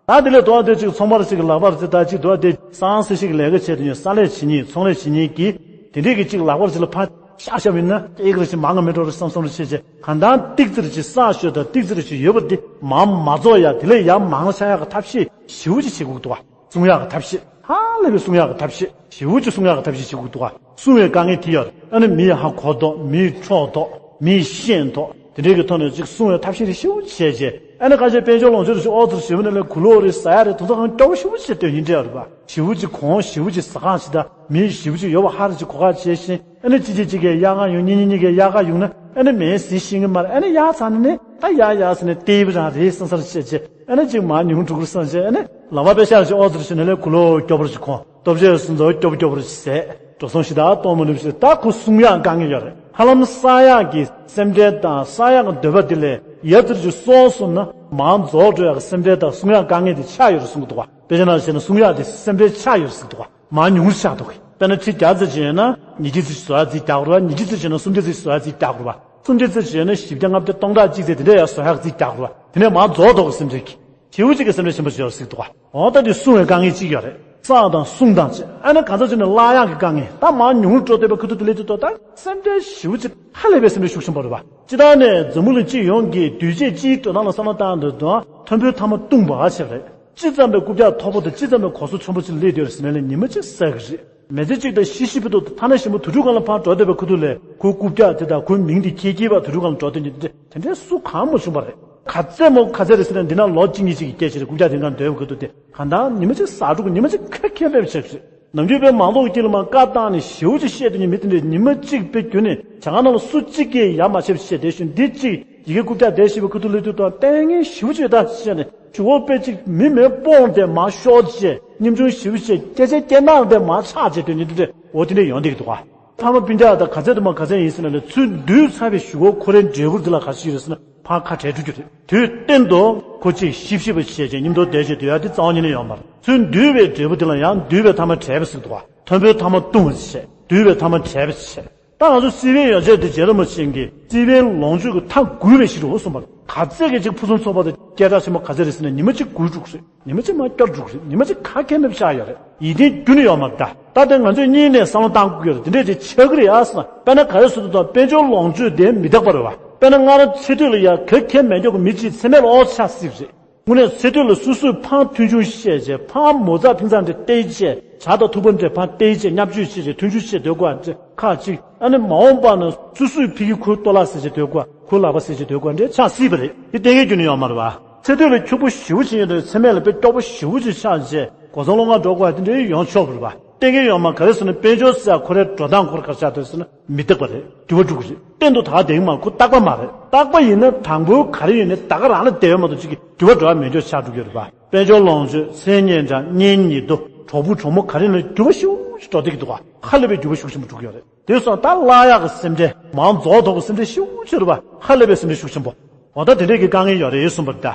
ད་དེ་ལས་དོ་དེ་ཅིག་ཚོང་པ་ཅིག་གི་ལག་པར་ཅིག་ད་ཅིག་དོ་དེ་སང་སེ་ཤིག་གི་ལས་ཀ་བྱེད་དུས་ཡང་ས་ལས་བྱེད་མཁན་ཚོང་ལས་བྱེད་མཁན་གྱིས་དེ་འདྲས་ཀྱི་ཅིག་ལག་པར་ཅིག་ལ་ཕར་ཤག་ཤག་ཡིན་ན་སྐྱེད་ཀ་རེ་ཞིག་མང་ག་མེད་འགྲོ་རེད་བསམ་བསམ་རེ་བྱེད་བྱེད། གང་ལྟར་ཏིག་ཙི་རེ་ཞིག་བསགས་ཤོས་དང་ཏིག་ཙི་རེ་ཞིག་ཡོད་པ་དེ་མར་མ་རྫོགས་ཡག་དེ་ལས་ཡར་མང་ཆགས་ཡག་གི་ཐབས་ཤེས་ཞེ་པོ་ཅིག་བྱེད་དགོས་འདུག་བ། སྲུང་ཡག་གི་ཐབས་ཤེས། ཧ་ལས་པའི་སྲུང་ཡག་གི་ཐབས་ཤེས་ཞེ་པོ་ཅིག་སྲུང་ཡག་གི་ཐབས་ཤེས་བྱེད་དགོས་འདུག་བ། སྲུང་བའི་དཀའ་ངལ་དེ་ཡོད་རེད། ཨ་ནི་མིའི་ཧ་གོ་མདོག་མིའི་འཕྲོག་མདོག་མིའི་ཤེས་མདོག་དེ་འདྲའི་གི་ཐོག་ནས་ཅིག་སྲུང་བའི་ཐབས་ཤེས་རེ་ཞེ་པོ་ཅིག་བྱས་རྗེས། ཨ་ནི་ཁ་ཤས་དཔལ་འབྱོར་ལོངས་སྤྱོད་རེ་ཞིག་ཨོ་ཙི་རེ་ཞེ་པོ་ནས་ལས་གུ་ལོག་རེ་ཟ་ཡག་རེ་དེ་ཚོ་གང་སྐྱོ་པོ་ཞེ་པོ་ཅིག་སྟོན་ཡིན་འདྲ་ཡོད་རེད་པ། ཞེ་པོ་ཅིག་གོང་ཞེ་པོ་ཅིག་ཟ་ཁང་ཞིག་དང་མི་ཞེ་པོ་ཅིག་ཡོད་པ་ཧ་རེ་ཅིག་གོ་ཁ་བྱས་ཤིང་། ཨ་ནི་གཅིག་གིས་གཅིག་གིས་གཡག་ཁ་ཡོང་། གཉིས་གཉིས་གཉིས་ཀས་གཡག་ཁ་ཡོང་ན་ཨ་ནི་མེད་ཟིན་ཤེས་ཀྱི་མ་རེད། ཨ་ནི་ཡག་ཚར་ནས་ནི་ད་ཡག་ཡག་ཟེར་ནས་ལྟེ་བ་རང་རེད་བསམ་བསམ་བྱས་རྗེས། ཨ་ནི་ཅིག་མར་ཉུང་འགྲོ་གི་རེད་བསམ་བྱས། ཨ་ནི་ལག་པ་པེ་ཤག་ཅིག་ཨོ་ཙི་རེ་ཞིག་ནས་ལས་གུ་ལོག་སྐྱོ་པོ་ཞིག་གོང་། ལྟོ་ཆས་སོགས་སྐྱོ་པོ་སྐྱོ་པོ་རེ་ཟས། འགྲོ་སོང་ཞེ་དྲག་གཏོང་མ་ནུས་ཞེས། ད་ཁོ་སྲུང་ཡག་དཀའ་ངལ་ཡོད་རེད། ཧ་ལམ་བསགས་ཡག་གི་སེམས་ཁྲལ་དང་བསགས་ཡག་གི་འདོད་པ་དེ་ལས་ཡ་ཙིར་ཅིག་སོང་སོང་ན་མར་རྫོགས་འགྲོ་ཡག་གི་སེམས་ཁྲལ་དང་སྲུང་ཡག་དཀའ་ངལ་དེ་ཆགས་ཡོད་རེད་གསུང་གི་འདུག་བ། དཔེ་ཆ་ནང་བཤད་ན་སྲུང་ཡག་དེ་སེམས་ཁྲལ་ཆགས་ཡོད་རེད་ཟེར་གི་འདུག་བ། མར་ཉུང་རུ་ཆགས་འདུག་གི། དཔེར་ན་ཁྲི་བརྒྱ་ཙམ་བྱས་ན་ཉི་ཤུ་ཙམ་བཟོ་ཡག་རྩིས་རྒྱག་དགོས་རེད་བ། ཉི་ཤུ་ཙམ་བྱས་ན་སུམ་བརྒྱ་ཙམ་བཟོ་ཡག་རྩིས་རྒྱག་དགོས་རེད་བ། སུམ་བརྒྱ་ཙམ་བྱས་ན་བཞི་བརྒྱ་ལྔ་བརྒྱ་སྟོང་ཕྲག་གཅིག་ཙམ་དེ་འདྲ་ཡར་བཟོ་ཡག་རྩིས་རྒྱག་དགོས་རེད་བ། དེ་ནས་མར་རྫོགས་འགྲོ་གི་སེམས་ཁྲལ་གྱིས། ཞེ་པོ་ཅིག་གི་སེམས་ཁྲལ་ཆེན་པོ་ཞིག་ཡོད་རེད་ཟེར་གི་འདུག་བ། འོ་ད་དེ་སྲུང་བའི་དཀའ་ངལ་གཅིག་ཡོད་རེད། བསགས་དང་སྲུང་དང་བཅས། ཨ་ནི་གང་ཟག་ཅིག་ནི་བརླག་ཡག་གི་དཀའ་ངལ། ད་མར་ཉུང་རུ་འགྲོ་བསྡད་པའི་ཁ་ཐུག་དེ་ལས་དུས་ཐོག་ད་སེམས་ཁྲལ་ཞེ་པོ་ཅིག་ཧ་ལས་པའི་སེམས་ཁྲལ་ཤུགས་ཆེན་པོ་རེད་པ། སྤྱིར་བཏང་ནས་འཛམ་བུ་གླིང་སྤྱི་ཡོངས་ཀྱི་དུས་ཆེན་སྤྱིའི་འགྲོ་སྟངས་ལ་བསམ་བློ་བཏང་དུས་དང་མཐོན་པོའི་ཐ་མ་བཏུང་བ་བྱས་པ་རེད། ཅི་ཙམ་པའི་རྐུབ་བཀྱག་མཐོ་པོ་དང་ཅི་ཙམ་པའི་གོ་ས་ཆེན་པོ་ཅིག་སླེབས་བསྡད་ཡོད་རེད་ཟེར་ན་ལས་ཉི་མ་གཅིག་ཟ་གི་རེད། མི་ཚེ་གཅིག་དང་ཤི་ཤི་བི་དུ་ཐ་ན་ཞིམ་པོ་དུས་འཁྲུག་སྒང་ལ་ཕར་འགྲོ་བསྡད་པའི་ཁུ་ཐུག་ལས་ཁོའི་རྐུབ་བཀྱག་དེ་དང་ཁོའི་མིང་དེ་ཁྱེར་ཁྱེར་བ་དུས་འཁྲུག་སྒང་ལ་འགྲོ་བསྡད་མཁན་དེ་དེ་འདྲའི་སུ་གང་མ་བྱུང་བ་རེད། ག་ཚད་མོ་ག་ཚད་རེད་ཟེར་ན་འདི་ན་ལོ་གཅིག་གཉིས་ཅིག་གི་སྐད་ཆ་རེད། རྐུབ་བཀྱག་དེ་འགའ་འདོན་པའི་ཁུ་ཐུག་དེ་གང་ལྟར་ཉི་མ་གཅིག་ཟ་འགྲོ་གི། ཉི་མ་གཅིག་ཁ་ཁྱེར་ཕེབས་བྱེད་ཀྱི་རེད། ནམ་རྒྱུན་དཔེ་མང་ཚོགས་ཀྱི་དཀྱིལ་ལ་མར་བཀའ་བཏང་ནས་ཞེ་པོ་ཅིག་བཤད་དུས་ཉིན་མི་དེ་འདྲས་ཉི་མ་གཅིག་དཔེ་བརྒྱུད་ནས་བྱ་དགའ་ནང་ལ་སུ་གཅིག་གིས་ཡ་མ་བྱས་པ་བཤད་བསྡད་ཞུ་འདི་གཅིག་ཡི་གེ་རྐུབ་བཀྱག་བསྡད་ཞེས་པའི་ཁུ་ཐུག་ལུས་དུས་དང་ལྟས་ངན་ཞེ་པོ་ཅིག་ད་བཤད་ནས་གཞུག་གུ་དཔེ་གཅིག་མི་མེད་སྤོང་དེ་མར་ཤོར་བྱས་སྙོམ་ཆུང་ཞེ་པོ་བྱས་སྐད་ཆ་སྐད་ནག་དེ་མར་ཆག་བྱས་དུས་ཉིན་དེ་འདྲས་འོ་དེ་འདྲས་ཡོང་བསྡད་ཀྱི་འདུག་ག། ཕ་མ་སྤུན་ཀྱག་དང་ག་ཚད་དུ་མ་ག་ཚད་ཡིན་ཟེར་ན་ལས་ཚུར་འདུས་ཚར་བའི་གཞུག་གུ་ཁོ་རའི་འབྲས་བུ་འདི་ལ་ག་ཞིག་རེད་ཟེར་ན་ཕར་ཁ་བྲལ་འགྲོ་རྒྱུ་རེད། དུས་གཏན་དུ་ཁོ་ཅིག་ཤི་ཤི་བ་བྱས་བྱས་མཉམ་དུ་བསྡད་བྱས་སྡོད་ཡ་དེ་རྩ་བ་ཉིད་ནས་ཡོད་མ་རེད། ཚུར་འདུས་པའི་འབྲས་བུ་དེ་ལ་ཡང་འདུས་པའི་ཐ་མ་བྲལ་བ་ཟེར་གི་འདུག་ག། མཐོན་པོའི་ཐ་མ་བཏུང་བ་བྱས། འདུས་པའི་ཐ་མ་བྲལ་བ་བྱས། ད་ང་ཚོ་སྲིད་པའི་ཡོ་བྱད་དེ་རྗེ་རིན་པོ་ཆེ་གིས་སྲིད་པའི་ལོངས་སྤྱོད་ཀྱི་མཐའ་འགུལ་བའི་ཕྱིར་རོ་གསུངས་པ་རེད། ག་ཚད་ཀྱི་ཅིག་ཕུན་སུམ་ཚོགས་པ་དང་སྐད་གྲགས་ཆེན་པོ་ག་ཚད་རེད་ཟེར་ན་ཉི་མ་གཅིག་འགུལ་འགྲོ་གི་རེད། ཉི་མ་གཅིག་མར་སྐྱོར་འགྲོ་གི་རེད། ཉི་མ་གཅིག་ག་གེ་མེད་པ་ཆགས་ཡོད་རེད། ཡིད་བརྟན་རྒྱུ་ནི་ཡོད་མ་རེད། ད་ད་ལྟ་ང་ཚོས་གཉིས་ནས་བསམ་བློ་བཏང་དགོས་ཀྱི་རེད། དེ་འདྲས་ཅིག་ཆགས་ཀྱི་རེད་ཨ་ཟེར་ན། དཔེར་ན་ག་རེ་ཟེར་དུས་དང་དཔལ་འབྱོར་ལོངས་སྤྱོད་དེ་མི་རྟག་པ་རེད་བ། དཔེར་ན་སྔར་ཚེ་སྟོད་ལ་ཡ་ག་གེ་མེད་མཁན་གྱི་མི་གཅིག་མཚན་མེད་ལ་ཨོ་ཆགས་སྲིད་པ་རེད། དངོས་གནས་ཚེ་སྟོད་ལ་སོ་སོས་ཕར་མཐོང་ཆུང་བཤད་བྱས་ཕར་མོ་རྩ་ཕན་ཚུན་འདྲ་བལྟས་བྱས་ཇ་དང་ཐུག་པ་འདྲ་ཕར་བལྟས་བྱས་བརྙས་བཅོས་བྱས་བྱས་མཐོང་ཆུང་བྱས་སྡོད་དགོས་པ་འདྲ་ཁག་ཅིག་ཨ་ནི་མ་འོངས་པ་ན་སོ་སོས་ཕ་གི་ཁོའི་ལྟོ་ལག་ཟས་བྱས་སྡོད་དགོས་པ་ཁོའི་ལག་པ་ཟས་བྱས་སྡོད་དགོས་པ་འདྲ་ཆགས་སྲིད་པ་རེད། དེ་གཏན་འཁེལ་རྒྱུ་ནི་ཡོད་མ་རེད་བ། ཚེ་སྟོད་ལ་ཁྱུག་པོ་ཞེ་པོ་ཅིག་ཡོད་དུས་མཚན་མེད་ལ་དཔེ་སྐྱོ་པོ་ཞེ་པོ་ཅིག་ཆགས་བྱས་སྒོ་སྲུང་སློང་ག་འགྲོ་དགོས་པ་དེ་འདྲ་ཡོང་ཆོག་གི་རེད་བ། གཏན་འཁེལ་ཡོད་མ་རེད། ག་རེ་ཟེར་ན་དཔལ་འབྱོར་ཟེར་ཡ་ཁོ་རའི་འགྲོ་སྟངས་ཁོ་ར་ག་རེ་ཆགས་འདུག་ཟེར་ན་མི་རྟག་པ་རེད། འགྱུར་བ་འགྲོ་གི་རེད། གཏན་དུ་ད་ག་བསྡད་ཀྱི་མ་རེད། ཁོ་རྟག་པ་མ་རེད། རྟག་པ་ཡིན་ན་དང་པོའི་ག་རེ་ཡོད་ནའི་ད་ག་རང་ལ་བསྡད་ཡོད་མ་གཏོགས་ཅིག་གི་འགྱུར་བ་འགྲོ་ཡ་མེད་ཆོག་ཆགས་འགྲོ་གི་རེད་པ། དཔལ་འབྱོར་ལོངས་སྤྱོད། མཚན་སྙན་གྲགས། གཉེན་ཉེ་དུ། གྲོགས་པོ་གྲོགས་མོ་ག་རེ་ཡིན་ན་འགྱུར་བ་ཞེ་པོ་ཅིག་འགྲོ་བསྡད་ཀྱི་འདུག་ག་ཧ་ལས་པའི་འགྱུར་བ་ཤུགས་ཆེན་པོ་འགྲོ་གི་ཡོད་རེད། དེ་སོང་ད་བརླག་ཡག་གི་སེམས་ཁྲལ། མར་རྫོགས་ཐུབ་ཀྱི་སེམས་ཁྲལ་ཞེ་པོ་ཅིག་རེད་པ། ཧ་ལས་པའི་སེམས་ཁྲལ་ཤུགས་ཆེན་པོ། འོ་ད་དེ་འདྲས་ཀྱི་དཀའ་ངལ་ཡོད་རེད་གསུངས་པ་རེད་ད།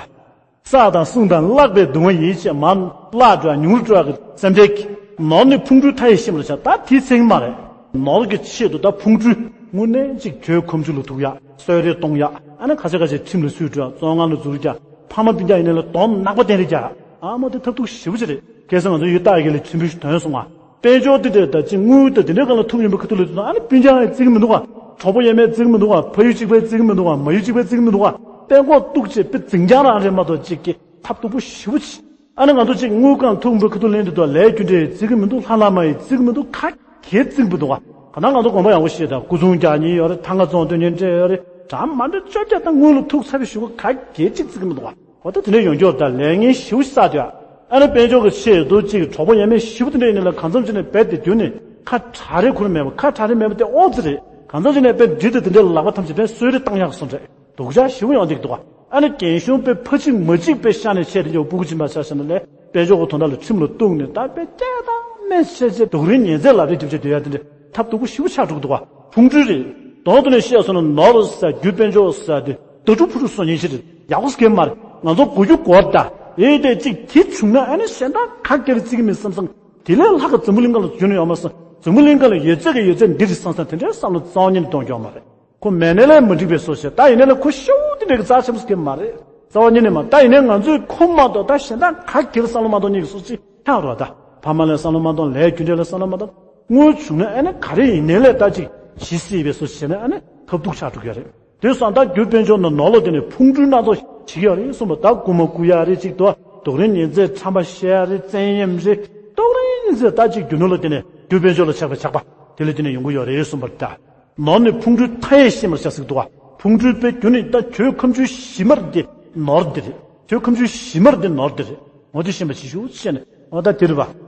བསགས་དང་བསྲུང་དང་བརླག་པའི་སྡུག་བསྔལ་ཡིན་ཞེས། མར་བརླག་འགྲོ་ཡ་ཉུང་རུ་འགྲོ་ཡ་གི་སེམས་ཁྲལ་གྱིས། ནོར་ནི་ཕུང་འཁྲུལ་མཐའ་ཡས་ཤེས་པར་བྱ། ད་དེའི་ཚིག་མ་རེད། ནོར་གྱི་ཆེད་དུ་ད་ཕུང་འཁྲུལ་དངོས་གནས་ཅིག་གྱོད་ཁ་མཆུ་ལ་ཐུག་ཡ། གསོད་རེས་གཏོང་ཡ། ཨ་ནི་ཁ་ཤས་ཁ་ཤས་ཁྲིམས་ལ་སུས་འགྲོ་ཡ། བཙོན་ཁང་ལ་འཛུལ་རྒྱག་ཕ་མ་སྤུན་ཀྱག་ཡིན་ནའི་ལ་གདོང་ནག་པོ་བསྟན་རེས་རྒྱག་ཨ་མ་དེ་ཐབས་སྡུག་ཞེ་པོ་ཅིག་རེད། ཁ་སང་ང་ཚོ་ཡུལ་སྟག་ཡ་གི་ལ་ཆེན་པོ་ཞིག་ཐོན་སོང་ང་། དཔལ་འབྱོར་དེ་འདྲ་ད་ཅིག་དངུལ་དང་དེ་འདྲའི་སྒང་ལ་ཐུག་ཡོང་པའི་ཁ་ཐུག་ལ་དུས་ན་ཨ་ནི་སྤུན་ཀྱག་ཡང་བརྩི་གི་མི་འདུག་ག་གྲོགས་པོ་ཡང་མེད་བརྩི་གི་མི་འདུག་ག་ཕ་ཡུལ་གཅིག་པ་བརྩི་གི་མི་འདུག་ག་མ་ཡུལ་གཅིག་པ་བརྩི་གི་མི་འདུག་ག་དཔལ་འཁོར་གཏུགས་བྱས་དཔེ་འཛིང་རྐྱང་རང་རེད་མ་གཏོགས་ཅིག་གི་ཐབས་སྡུག་པོ་ཞེ་པོ་ཅིག་ཨ་ནི་ང་ཚོ་ཅིག་དངུལ་སྒང་ཐུག་ཡོང་པའི་ཁ་ཐུག་ལེན་དུས་ད་ལས་རྒྱུ་འབྲས་བརྩི་གི་མི་འདུག་ལྷ་བླ་མ་ཡང་བརྩི་གི་མི་འདུག་ག་གེ་བརྩི་གི་མི་འདུག་ག་ག་ད་ང་ཚོ་དགོན་པ་ཡག་པོ་ཞིག་དང་སྐུ་ཚོང་རྒྱག་མཁན་ཡོད་རེད། ཐང་ག་བཙོང་སྡོད་མཁན་འདྲ་ཡོད་རེད། གྲངས་མ་འདྲ་བཅོ་བརྒྱད་དང་དངུལ་ལ་ཐུག་ཚར་བའི་གཞུག་གུ་ག་གེ་གཅིག་བརྩི་གི་མི་འདུག་ག་འོ་ད་དེ་འདྲ་ཡོང་རྒྱུར་ད་ལས་ངན་ཞེ་པོ་ཞིག་བསགས་དུས་ཨ་ནི་དཔལ་འབྱོར་གྱི་ཆེད་དུ་གཅིག་གྲོགས་པོ་ཡང་མེད་ཞེ་པོ་དེ་འདྲ་ཡིན་ན་ལ་གང་འཚམ་ཅིག་ནས་རྦད་དེ་བརྒྱུད་ནས་ཁ་གྲག་རེས་ཁུར་མེད་པ། ཁ་གྲག་རེས་མེད་པ་དེ་ཨོ་ཙི་རེད། གང་འཚམ་ཅིག་ནས་དཔེ་འབྲི་དེ་དེ་འདྲའི་ལག་པ་ཐམས་ཅད་དཔེ་གསོད་རེས་བཏང་ཡག་སོང་རེད། སྡུག་ཅག་ཞེ་པོ་ཡོང་བསྡད་འདུག་ཨ་ནི་རྒན་གཞོན་དཔེ་ཕ་གཅིག་མ་གཅིག་དཔེ་ཤ་ནས་ཆད་དེ་ཡོད་སྤུ་གུ་སྦྱིན་པ་ཆ་བཞག་ན་ལས་དཔལ་འབྱོར་གྱི་དོན་དག་ལ་ཁྲིམས་ལ་གཏུགས་ནས་ད་དཔེ་སྐྱེས་དང་སྨན་ཆད་ཆད་སྡུག་རུས་ཉེན་ཚད་ལ་རེ་རྒྱབ་བྱས་སྡོད་ཡ་དེ་འདྲ་ཐབས་སྡུག་པོ་ཞེ་པོ་ཆགས་འགྲོ་གི་འདུག་ག་ཕུང་འཁྲུལ་རེད། དོན་དུ་ནས་བཤད་སོང་ན་ནོར་ཟེར་རྒྱུ་དཔལ་འབྱོར་ཟེར་དེ་ད་ཕྲུ་གུ་ཕྲུ་གུ་སོ་ཉིན་ཤི་རེད། ཡག་པོ་སྐྱེ་མ་རེད། ང་ཚོ་གོ་རྒྱུ་གོ་བར་ད་ཨེ་དེ་གཅིག་དེ་བྱུང་ན་ཨ་ནི་གཞན་དག་ག་གེར་བརྩི་གི་མིན་བསམ་བསམ། དེ་ལས་ལྷག་ག་འཛམ་བུ་གླིང་ག་ལ་རྒྱུ་ནི་ཡོད་མ་སོང་། འཛམ་བུ་གླིང་ག་ལ་ཡོད་ཚད་ཀྱི་ཡོད་ཚད་འདི་རེད་བསམ་བསམ་དེ་འདྲའི་བསམ་བློ་རྩ་བ་ཉིད་ནས་གཏོང་རྒྱུ་ཡོད་མ་རེད། ཁོ་མེད་ནས་ལས་མ་འགྲིག་པའི་བཟོ་བྱས། ད་ཡིན་ནའི་ལས་ཁོ་ཤོག་དེ་འདྲའི་གི་རྩ་ཆེན་པོ་སྐྱེ་མ་རེད། རྩ་བ་ཉིད་ནས་མ། ད་ཡིན་ནའི་ང་ཚོས་ཁོ་མ་གཏོགས་ད་གཞན་དག་ག་གེར་བསམ་བློ་མ་གཏོང་མཁན་གྱི་བཟོ་ཅིག་ཆགས་རོགས། ད་ཕ་མ་ལ་བསམ་བློ་མ་གཏོང་། ལས་རྒྱུ་འབྲས་ལ་བསམ་བློ་མ་གཏོང་། དངུལ་བྱུང་ན་ཨ་ནི་ག་རེ་ཡིན་ནའི་ལས་ད་ཅིག་ཇི་སྲིད་པའི་བཟོ་བྱས་ན་ཨ་ནི་ཐབས་སྡུག་ཆགས་འགྲོ་གི་རེད། དེ་སོང་ད་རྒྱུ་དཔལ་འབྱོར་ནང་ནོར་ལོག་དེ་ནས་ཕུང་འཁྲུལ་སྣ་ཚོགས་བྱེད་ཀྱི་ཡོད་རེད་གསུངས་པ། ད་རྐུ་མ་རྐུ་ཡ་རེད། གཅིག་ཏུ་སྡུག་རུས་ཉེན་ཚད་ཁྲམ་པ་བཤད་ཡ་རེད། བཙན་གཡེམ་རེད། ལྟོགས་རིན་ཟེར་ད་ཅིག་རྒྱུ་ནོར་ལ་དེ་ནས་རྒྱུ་དཔལ་འབྱོར་ལ་ཆགས་པའི་ཆགས་པ་དེ་ལས་དེ་ནས་ཡོང་གི་ཡོད་རེད་གསུངས་པ་རེད་ད། ནོར་ནི་ཕུང་འཁྲུལ་མཐའ་ཡས་ཤེས་པར་བྱ་ཟེར་གྱི་འདུག་ག་ཕུང་འཁྲུལ་དཔེ་རྒྱུ་ནི་ད་གྱོད་ཁ་མཆུ་ཞི་མར་འདི་ནོར་འདི་རེད། གྱོད་ཁ་མཆུ་ཞི་མར་འདི་ནོར་འདི་རེད། འོ་དེ་ཤེས་པ་བྱེད་ཤོག་ཅེས་ནས་འོ་ད་དེ་རེད་པ།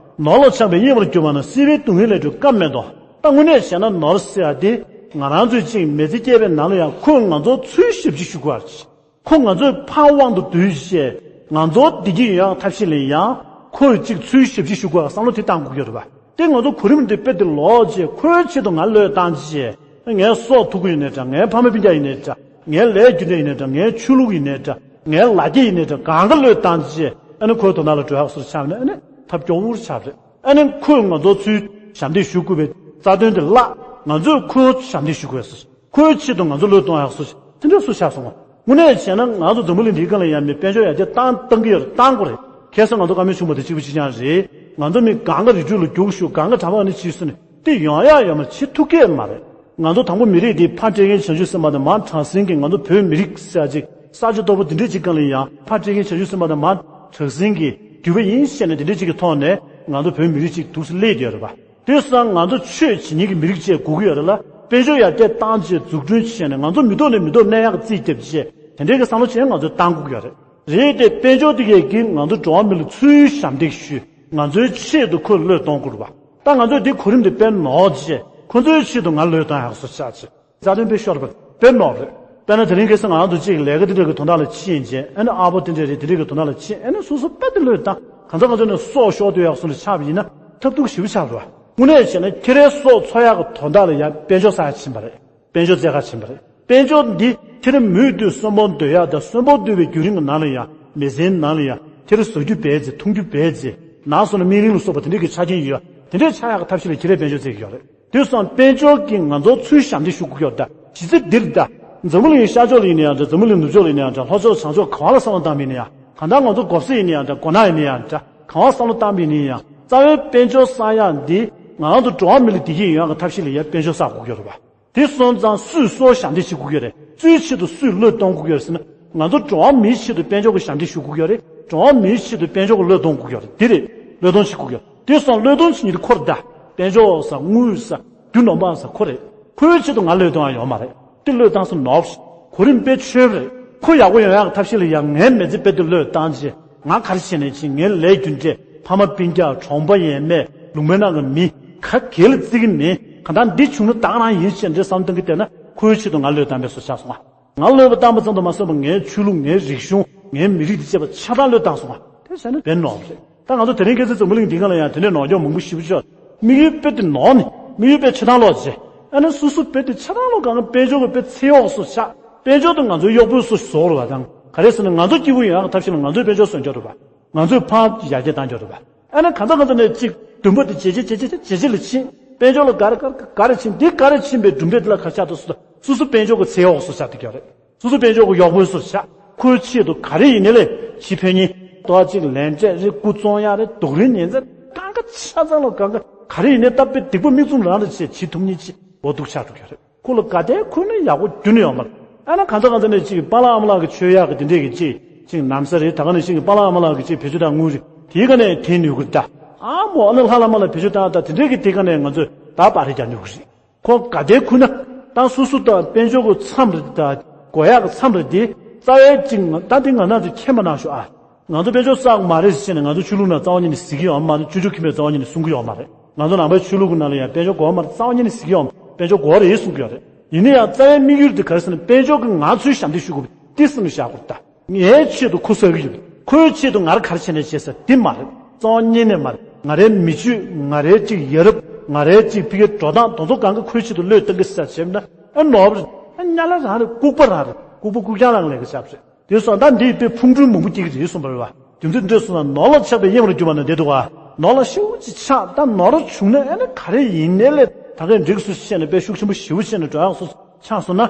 ནོར་ལ་ཆགས་པས་གཡེང་བར་གྱུར་པ་ན། སྲིད་པའི་སྡུག་བསྔལ་ལས་གྲོལ་ཀ་མེད་དོ། ད་དངོས་གནས་བྱས་ན་ནོར་ཟེར་ཡ་དེ་ང་རང་ཚོའི་ཅིག་མི་ཚེ་སྐྱེལ་བའི་ནང་ལ་ཡང་ཁོས་ང་ཚོར་ཚུར་ཞབས་ཕྱི་ཞུ་དགོས་པ་རེད། ཁོ་ང་ཚོའི་ཕར་དབང་དུ་བསྡུས་བྱས་ང་ཚོར་བདེ་སྐྱིད་ཡོང་ཡག་ཐབས་ཤེས་ལ་ཡང་ཁོས་ཅིག་ཚུར་ཞབས་ཕྱི་ཞུ་དགོས་པ་བསམ་བློ་དེ་བཏང་དགོས་ཀྱི་རེད་པ། དེ་ང་ཚོ་གོ་རིམ་དེ་དཔེ་དེ་ལོག་བྱས་ཁོའི་ཆེད་དུ་ང་བློས་བཏང་བྱས། ངའི་སྲོག་ཐུག་གི་ཡོད་ནའི་འདྲ། ངའི་ཕ་མ་སྤུན་ཀྱག་ཡིན་ནའི་འདྲ། ངའི་ལས་རྒྱུ་འབྲས་ཡིན་ནའི་འདྲ། ངའི་ཆོས་ལུགས་ཡིན་ནའི་འདྲ། ངའི་ལ་རྒྱ་ཡིན་ནའི་འདྲ། གང་ག་བློས་བཏང་བྱས་ཨ་ནི་ཁོའི་དོ་སྣང་ལ་འགྲོ་ཡག་བཟོ་འདྲ་ཆགས་ནས་ཨ་ནི་ཐབས་སྐྱོ་བོར་ཆགས་རེད། ཨ་ནི་ཁོས་ང་ཚོ་ཚུར་ཞབས་འདེགས་ཞུ་དགོས་པའི་རྩ་དོན་དེ་བརླག་ང་ཚོས་ཁོའི་ཞབས་འདེགས་ཞུ་དགོས་སོ། ཁོའི་ཆེད་དུ་ང་ཚོ་བློས་གཏོང་ཡག་སོ། དེ་འདྲ་སུ་ཆགས་སོང་ང་། དངོས་གནས་བྱས་ན་ང་ཚོ་འཛམ་བུ་གླིང་འདིའི་སྒང་ལ་ཡང་མི་དཔལ་འབྱོར་ཡར་རྒྱས་བཏང་བཏང་གི་ཡོད་རེད། བཏང་དགོས་རེད། ཁ་སང་ང་ཚོ་བཀའ་མོལ་བྱུང་བ་དེ་གཅིག་པ་གཅིག་རྐྱང་རེད། ང་ཚོ་མི་གང་ག་རི་ཁྲོད་ལ་རྒྱུགས་ཤོག་གང་ག་གྲྭ་པ་ནི་བྱས་སོང་ནས་དེ་ཡོང་ཡག་ཡོད་མ་རེད། བྱེད་ཐུབ་ཀྱི་མ་རེད། ང་ཚོ་དང་པོ་མི་རིགས་འདི་ཕ་སྤྲད་མཁན་བྱང་ཆུབ་སེམས་དཔའ་དང་མ་དྲག་ཟིང་གིས་ང་ཚོ་བོད་མི་རིགས་ཟེར་ཡ་ཅིག་ས་ཆ་སྟོབས་པོ་འདི་འདྲས་ཅིག་སྒང་ལ་ཡང་ཕ་སྤྲད་མཁན་བྱང་ཆུབ་སེམས་དཔའ་དང་མ་དྲག་ཟིང་གི་རྒྱུད་པ་ཡིན་ཞེས་ནས་འདི་འདྲས་ཅིག་གི་ཐོག་ནས་ང་ཚོ་བོད་མི་རིགས་ཅིག་འདུག་སེ་སླེབས་ཡོད་རེད་པ། དེ་སང་ང་ཚོ་ཆོས་བྱེད་མཁན་གྱི་མི་རིགས་བཅས་དགོས་ཀྱི་ཡོད་རེད་ལ། དཔལ་འབྱོར་ཡར་རྒྱས་བཏང་བྱས་འཛུགས་སྐྲུན་བྱས་ནས་ང་ཚོ་མི་ཐོག་ནས་མི་ཐོག་གནས་ཡག་རྩིས་རྒྱབ་བྱས་དེ་འདྲའི་གི་བསམ་བློ་བྱས་ང་ཚོས་བཏང་དགོས་ཀྱི་ཡོད་རེད། རེད་དེ་དཔལ་འབྱོར་དེ་གས་ཀྱིས་ང་ཚོ་འགྲོ་བ་མི་ལ་ཚུར་ཞབས་འདེགས་ཞུས། ང་ཚོའི་ཆེད་དུ་ཁོས་བློས་གཏོང་དགོས་རེད་པ། ད་ང་ཚོས་འདི་གོ་རིམ་དེ་དཔེ་ནོར་བྱས་ཁོ་ཚོའི་ཆེད་དུ་ང་བློས་གཏོང་ཡག་བཟོ་ཆགས་བྱས། རྩ་དོན་དཔེ་ཤོར་བ་དཔེ་ནོར་རེད། དཔེར་ན་དེ་རིང་ཁ་སང་ང་རང་ཚོ་གཅིག་ལས་ཀ་དེ་འདྲ་གི་དོན་དག་ལ་ཕྱིན་རྗེས་ཨ་ནི་ཨ་ཕོ་དེ་འདྲ་རེད་དེ་འདྲ་གི་དོན་དག་ལ་ཕྱིན་ཨ་ནི་སོ་སོ་དཔེ་དེ་བློས་བཏང་གང་ཟག་ང་ཚོ་ནས་སྲོག་ཤོར་སྡོད་ཡག་སོང་ལ་ཆགས་པ་ཡིན་ན་ཐབས་སྡུག་ཞེ་པོ་ཆགས་འདུག་བ། དངོས་གནས་བྱས་ན་ཁྱེད་རའི་སྲོག་འཚོ་ཡག་གི་དོན་དག་ལ་ཡང་དཔལ་འབྱོར་བསགས་ཡག་ཕྱིན་པ་རེད། དཔལ་འབྱོར་བཙལ་ག་ཕྱིན་པ་རེད། དཔལ་འབྱོར་འདི་ཁྱེད་རང་མུ་མཐུད་གསོན་པོ་སྡོད་ཡག་དང་གསོན་པོ་སྡོད་པའི་བརྒྱུད་རིམ་གྱི་ནང་ལ་ཡང་མི་ཚེའི་ནང་ལ་ཡང་ཁྱེད་རང་བཟའ་རྒྱུ་བས་ཚེ་འཐུང་རྒྱུ་བས་ཚེ་ནང་སོང་ན་སྨན་རིན་ལ་སོགས་པ་དེ་འདྲས་ཀྱི་ཆ་རྐྱེན་ཡོད་དེ་འདྲས་ཆགས་ཡག་གི་ཐབས་ཤེས་ལ་ཁྱེད་རས་དཔལ་འབྱོར་བཙལ་གྱི་ཡོད་རེད། དེ་སོང་དཔལ་འབྱོར་གྱིས་ང་ཚོར་ཚུར་ཞབས་འདེགས་ཞུ་དགོས་ཀྱི་ཡོད་རེད་ད། གཞི་རྩ་འདིར་ད། འཛམ་བུ་གླིང་ཤར་ཕྱོགས་ལ་ཡིན་ན་ཡང་འདྲ་འཛམ་བུ་གླིང་ནུབ་ཕྱོགས་ལ་ཡིན་ན་ཡང་འདྲ་ལྷོ་ཕྱོགས་བྱང་ཕྱོགས་ག་བ་ལ་བསམ་བློ་བཏང་བ་ཡིན་ན་ཡང་གང་ལྟར་ང་ཚོ་མགོ་ས་ཡིན་ན་ཡང་འདྲ་མགོ་ནག་ཡིན་ན་ཡང་འདྲ་གང་བ་བསམ་བློ་བཏང་བ་ཡིན་ན་ཡང་རྩ་བའི་དཔལ་འབྱོར་བསགས་ཡག་འདི་ང་རང་ཚོ་འགྲོ་བ་མི་ལ་བདེ་སྐྱིད་ཡོང་ཡག་གི་ཐབས་ཤེས་ལ་ཡང་དཔལ་འབྱོར་བསགས་དགོས་ཀྱི་ཡོད་རེད་པ། དེ་སོང་ཙང་སུས་སོར་ཞབས་འདེགས་ཞུ་དགོས་ཀྱི་རེད། སུའི་ཆེད་དུ་སུས་བློས་གཏོང་དགོས་ཀྱི་རེད་ཟེར་ན། ང་ཚོ་འགྲོ་བ་མིའི་ཆེད་དུ་དཔལ་འབྱོར་གྱི་ཞབས་འདེགས་ཞུ་དགོས་ཀྱི་རེད། འགྲོ་བ་མིའི་ཆེད་དུ་དཔལ་འབྱོར་གྱི་བློས་གཏོང་དགོས་ཀྱི་རེད། དེ་རེད། བློས་གཏོང་བྱེད་དགོས་ཀྱི་རེད། དེ་སོང་བློས་གཏོང་བྱེད་མཁན་དེ་ཁོ་རེད་ད། དཔལ་འབྱོར་ཟེར་དངུལ་ཟེར་རྒྱུ་ནོར་མང་ཟེར་ཁོ་རེད། ཁོའི་ཆེད་དུ་ང་བློས་གཏོང་ཡག་ཡོད་མ་རེད། དེ་བློས་བཏང་ས་ནོར། གོ་རིམ་དཔེ་ཆོལ་རེད། ཁོ་ཡག་པོ་ཡོང་ཡག་གི་ཐབས་ཤེས་ལ་ཡང་ངའི་མི་ཚེ་དཔེ་དེ་བློས་བཏང་བྱས་ང་ག་རེ་བྱས་ནས་ཕྱིན་ངའི་ལས་རྒྱུ་འབྲས་ཕ་མ་སྤུན་ཀྱག་གྲོང་པ་ཡས་མས། ལུང་པའི་ནང་གི་མི་ག་གེ་ལ་བརྩི་གི་མེད། གང་ལྟར་འདི་བྱུང་ན་ད་ག་རང་ཡིན་ཞེས་འདྲའི་བསམ་བཏང་གི་བལྟས་ན་ཁོའི་ཆེད་དུ་ང་བློས་བཏང་པའི་བཟོ་ཆགས་སོང་ང་། ང་བློས་བཏང་པ་ཙམ་དུ་མ་ཟད་པར་ངའི་ཆོས་ལུགས། ངའི་རིག་གཞུང་། ངའི་མི་རིགས་འདི་བཅས་པ་ཆ་ཚང་བློས་བཏང་སོང་ང་། དེ་བྱས་ན་བན་ནོར་བ་རེད། ད་ང་ཚོ་དེ་རིང་ཁ་སང་འཛམ་བུ་གླིང་འདི་སྒང་ལ་ཡང་དེ་འདྲའི་ནོར་འཁྱོག་མང་པོ་ཞེ་པོ་ཅིག་ཡོད། དམིགས་ཡུལ་དཔེ་དེ་ནོར་ནས། དམིགས་ཡུལ་དཔེ་ཆ་ཚང་ལོག་བྱས། ཨ་ནི་སོ་སོ་དཔེ་དེ་ཆ་ཚང་ལོག་གང་ག་དཔལ་འབྱོར་གྱི་དཔེ་ཚེ་གཡོག་བཟོ་ཆགས། དཔལ་འབྱོར་དེ་ང་ཚོའི་གཡོག་པོའི་བཟོ་བཟོ་རུ་བ་དང་། ག་རེ་ཟེར་ན་ང་ཚོ་སྐྱིད་པོ་ཡོང་ཡག་གི་ཐབས་ཤེས་ལ་ང་ཚོས་དཔལ་འབྱོར་བཟོ་འཇོག་རུ་བ། ང་ཚོས་ཕར་ཡར་རྒྱས་བཏང་འཇོག་རུ་བ། ཨ་ནི་གང་ཚ་གང་ཚ་ནས་གཅིག་འདུན་པ་དེ་ཇེ་ཆེ་ཇེ་ཆེ་ཇེ་ཆེ་ཇེ་ཆེ་ལ་ཕྱིན། དཔལ་འབྱོར་ལ་ག་རེ་ག་རེ་ག་རེ་ཕྱིན། འདི་ག་རེ་ཕྱིན་པའི་གྲུབ་འབྲས་དེ་ལ་ག་རེ་ཆགས་འདུག་ཟེར་ན་སོ་སོ་དཔལ་འབྱོར་གྱི་ཚེ་གཡོག་བཟོ་ཆགས་བསྡད་ཀྱི་ཡོད་རེད། སོ་སོ་དཔལ་འབྱོར་གྱི་གཡོག་པོའི་བཟོ་ཆགས། ཁོའི་ཆེད་དུ་ག་རེ་ཡིན་ནའི་ལས་བྱེད་ཕོད་མཁན། ཏོག་ཙམ་ལན་སྤྲད་རེད། སྐུ་བཙོང་ཡག་རེད། སྡུག་རུས་ཉེན་ཚབས་གང་ག་ཆ་ཚང་ལ་གང་ག་ག་རེ་ཡིན་ནའི་སྟབས་བདེ་སྡིག་པ་མིག་བཙུམ་རང་རེད་བྱས་བྱེད་ཐུབ་མཁན་ཅིག་འོ་འདུག་ཆགས་འགྲོ་གི་ཡོད་རེད། ཁོ་ལ་དགའ་དད་ཁུར་ན་ཡག་པོ་རྒྱུན་ནས་ཡོད་མ་རེད། ཨ་ན་གང་ཚ་གང་ཚ་ནས་ཅིག་པཱ་ལགས་ཨ་མ་ལགས་ཀྱི་ཆོས་ཡག་གི་དེ་འདྲས་ཀྱི་ཅིག་ཅིག་ནམ་ས་རེད། ད་ག་ནང་བཞིན་གྱི་པཱ་ལགས་ཨ་མ་ལགས་ཀྱི་ཅིག་བེད་སྤྱོད་དང་དངུལ་རེད། དེའི་ག་ནས་དེ་ནུས་ཁུར་ད། ཨ་མོ་ཨ་ན་ལྷ་ལ་མ་ལ་བེད་སྤྱོད་བཏང་ད་དེ་འདྲས་ཀྱི་དེ་ག་ནས་ང་ཚོས་ད་པར་རེ་རྒྱག་ནུས་ཁུར་རེད། ཁོ་དགའ་དད་ཁུར་ན། ད་སོ་སོ་དང་དཔལ་འབྱོར་གྱི་མཚམས་རེད། ད་དགོས་ཡག་གི་མཚམས་རེད། དེ་རྩ་བའི་ཅིག་ད་དེ་ང་རང་ཚོ་མཁྱེན་པ་གནང་ཤོག་ཨ། ང་ཚོ་དཔལ་འབྱོར་བསགས་མ་རེད་ཟེར་ནས་ང་ཚོ་ཆོས་ལུགས་ནང་རྩ་བ་ཉིད་ནས་གཟིགས་ཀྱི་ཡོད་མ་རེད། ཆོས་ཕྱོགས་ཁྱིམ་པས་རྩ་བ་ཉིད་ནས་གསུང་གི་ཡོད་མ་རེད། ང་ཚོ་ནང་པའི་ཆོས་ལུགས་ཀྱི་ནང་ལ་ཡང་དཔལ་འབྱོར་དགོས་མ་རེད། རྩ་བ་ཉིད་ནས་གཟིགས་ཀྱི་ཡོད་མ་རེད། དཔལ་འབྱོར་དགོས་རེད་གསུང་གི་ཡོད་རེད། ཡིན་ན་ཡང་རྩ་བའི་དམིགས་ཡུལ་དེ་ག་རེ་ཟེར་ན་དཔལ་འབྱོར་གྱིས་ང་ཚོའི་ཞབས་འདེགས་ཞུ་དགོས་པ་དེ་སེམས་ལ་བཞག་དགོས་རེད་ད། ངའི་ཆེད་དུ་ཁོ་བསགས་ཀྱི་ཡོད། ཁོའི་ཆེད་དུ་ང་རང་ག་རེ་བྱས་ནས་བྱས་ཟེར་དེ་མ་རེད། རྩ་བ་ཉིད་ནས་མ་རེད། ང་རའི་མི་སྤྱོད། ང་རའི་ཅིག་ཡ་རབས། ང་རའི་ཅིག་ཕ་གིའི་འགྲོ་སྟངས་དེ་ཚོ་གང་ག་ཁོའི་ཆེད་དུ་བློས་བཏང་གི་ཟེར་བྱས་ན་ཨ་ནོར་བ་རེད། ཨ་ཉ་ལ་རང་རེད། ལྐུགས་པ་རང་རེད། ལྐུགས་པ་ལྐུགས་རྐྱང་རང་ལས་ཀ་བྱས་པ་རེད། དེ་སོང་ད་འདི་དཔེ་ཕུང་ཁྲོལ་མང་པོ་སྐྱེ་གི་རེད་གསུངས་པ་རེད་བ། རྒྱུ་མཚན་འདྲ་སོང་ན་ནོར་ལ་ཆགས་པའི་གཡེང་བར་གྱུར་པ་ན་བདེ་འདུག་བ། ནོར་ལ་ཤུགས་ཅིག་ཆགས་ད་ནོར་བྱུང་ན་ཨ་ནི་ག་རེ་ཡིན་ནའི་ལས་ད་གིན་འགྲིག་སོང་ཟེར་ནས་དཔེ་ཤུགས་ཆེན་པོ་ཞེ་པོ་བྱས་ནས་འགྲོ་ཡག་སོ་ཆགས་སོང་ན།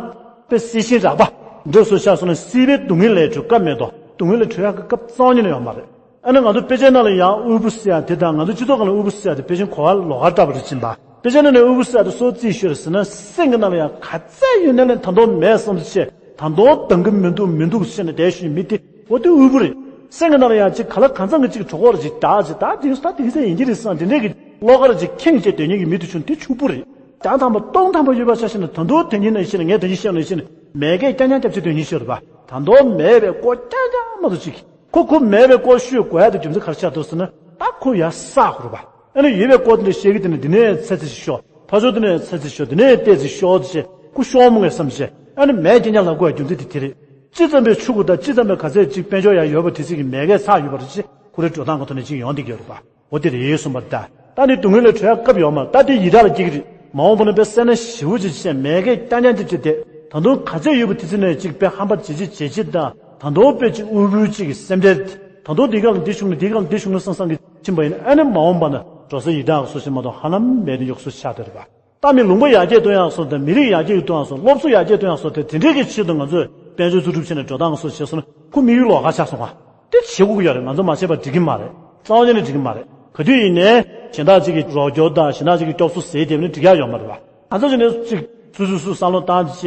དཔེ་སྲིད་ཞེན་རགས་པ་འདྲ་སོ་ཆགས་སོང་ན་སྲིད་པའི་སྡུག་བསྔལ་ལས་གྲོལ་སྐབས་མེད་དོ། སྡུག་བསྔལ་ལས་གྲོལ་ཡག་གི་སྐབས་རྩ་བ་ཉིད་ནས་ཡོད་མ་རེད། ཨ་ནི་ང་ཚོ་དཔེ་ཆའི་ནང་ལ་ཡང་དབུལ་པོ་ཟེར་ཡག་དེ་དང་ང་ཚོ་སྤྱི་ཚོགས་སྒང་ལ་དབུལ་པོ་ཟེར་ཡག་དེ་དཔེ་ཆའི་གོ་བ་ལོགས་ཀ་འདྲ་པོ་རེད་ཕྱིན་པ། དཔེ་ཆ་ནང་ནས་དབུལ་པོ་ཟེར་ཡག་དེ་སུ་རྩིས་ཤོར་ཟེར་ན་སེམས་ཀྱི་ནང་ལ་ཡང་ག་ཚད་ཡོད་ན་ལས་ད་དུང་མེད་བསམ་བྱས་ད་དུང་འདང་གི་མི་འདུག་མི་འདུག་ཟེར་ནས་བསྡད་ཤོད་མི་དེ་འོ་དེ་དབུལ་པོ་རེད། སེམས་ཀྱི་ནང་ལ་ཡང་ཅིག་ག་ལ་གང་འཚམ་གྱི་ཅིག་གྲོགས་པོ་རེ་ཅིག་བདག་ཅིག་ད་དེ་ད་དེ་ཚོ་ཡིན་གྱི་རེད་བསམ་དེ་འདྲས་ཀྱི་བློ་དཀར་ཅིག་ཁེངས་བྱས་སྡོད་མཁན་གྱི་མི་དེ་བྱུང་དེ་ཕྱུག་པོ་རེད། བྱང་ཐང་པ་སྟོང་ཐང་པ་ཡོད་པ་ཆ་བཞག་ན་ད་དུང་དེ་ཉིད་ནང་བཞིན་ངས་དེ་ཉིད་བཤད་ནང་བཞིན་མེད་མཁན་རྐྱང་རྐྱང་སྐྱབས་ཆེ་དོན་གཉིས་ཤོད་རེད་པ། ད་དུང་མེད་པའི་སྐོར་རྐྱང་རྐྱང་མ་གཏོགས་ཅིག་ཁོ་ཁོ་མེད་པའི་སྐོར་ཤོད་དགོས་ཡ་དེ་རྒྱུ་མཚན་ག་རེ་ཆགས་འདུག་ཟེར་ན་ད་ཁོ་ཡར་བསགས་དགོས་རེད་པ། ཨ་ནི་ཡོད་པའི་སྐོར་དེ་འདྲ་བཤད་གི་དེ་ནི་འདི་ནས་ཚེ་ཚེ་ཞིག་ཤོག་ཕར་ཕྱོགས་དེ་ནས་ཚེ་ཚེ་ཞིག་ཤོག་འདི་ནས་བལྟས་ཚེ་ཞིག་ཤོག་ཅེས་ཁོ་ཤོག་མོ་ངས་བསམ་བྱས་ཨ་ནི་མེད་རྐྱང་རྐྱང་ལབ་དགོས་ཡ་རྒྱུ་མཚན་དེ་དེ་རེད། ཅི་ཙམ་པའི་ཕྱུག་པོ་དང་ཅི་ཙམ་པའི་ག་ཚད་ཅིག་དཔལ་འབྱོར་ཡར་ཡོད་པ་དེ་ཚིག་གི་མེད་མཁན་ཚར་ཡོད་པ་རེད་ཅེས་ཁོ་རའི་འགྲོ་སྟངས་ཀྱི་ཐོག་ནས་ཅིག་ཡོང་བསྡད་ཀྱི་ཡོད་རེད་པ། འོ་དེ་རེད་གསུངས་པ་རེད་ད། ད་ནི་སྡུག་བསྔལ་ལས་གྲོལ་ཡག་སྐབས་ཡོད་མ་རེད། ད་དེ་ཡི་དྭགས་ལ་སྐྱེ་གི་རེད། མ་འོངས་པ་ན་དཔེ་སེར་སྣ་ཞེ་པོ་ཅིག་བྱས་མེད་མཁན་རྐྱང་རྐྱང་ཅིག་བསྡད་ད་དུང་ག་ཚད་ཡོད་པ་དེ་ཚོ་ནས་ཅིག་དཔེ་ཧམ་པ་བྱེད་ཅིག་བྱེད་ཅིག་དང་ད་དུང་དཔེ་ཅིག་དབུལ་པོའི་ཅིག་གི་སེམས་ཁྲལ་ད་དུང་འདི་ག་ལ་འདི་བྱུང་ན་འདི་ག་ལ་འདི་བྱུང་ན་བསམ་བསམ་གི་ཕྱིན་པ་ཡིན་ན་ཨ་ནི་མ་འོངས་པ་ན་འགྲོ་ས་ཡི་དྭགས་སུ་ཞིག་མ་གཏོགས་ཧ་ལམ་མེད་དུ་ཡོད་སུ་ཆགས་བསྡད་རེད་པ། ད་མི་ལུང་པ་ཡར་རྒྱས་གཏོང་ཡག་སོགས་དང་མི་རིགས་ཡར་རྒྱས་གཏོང་ཡག་སོགས་དེ་དེ་འདྲས་ཀྱི་ཆེད་དུ་ང་ཚོས་དཔལ་འབྱོར་འཛུགས་སྐྲུན་བྱས་ནས་འགྲོ་སྟངས་སོགས་བྱས་སོང་ན་ཁོ་དམིགས་ཡུལ་ལོགས་ཀ་ཆགས་སོང་ང་། དེ་བྱེད་དགོས་ཀྱི་ཡོད་རེད། ང་ཚོ་མ་བྱས་པ་འགྲིག་གི་མ་རེད། རྩ་བ་ཉིད་ནས་འགྲིག་གི་མ་རེད། ག་དུས་ཡིན་ནའི་གཞན་དག་ཅིག་གི་རོགས་སྐྱོར་དང་གཞན་དག་ཅིག་གི་སྐྱོབ་གསོ་ཟེར་དེ་ནི་འགྲིག་ཡག་ཡོད་མ་རེད་པ། ང་ཚོ་ཅིག་ནས་ཅིག་སུ་སུ་སུ་བསམ་བློ་བཏང་བྱས་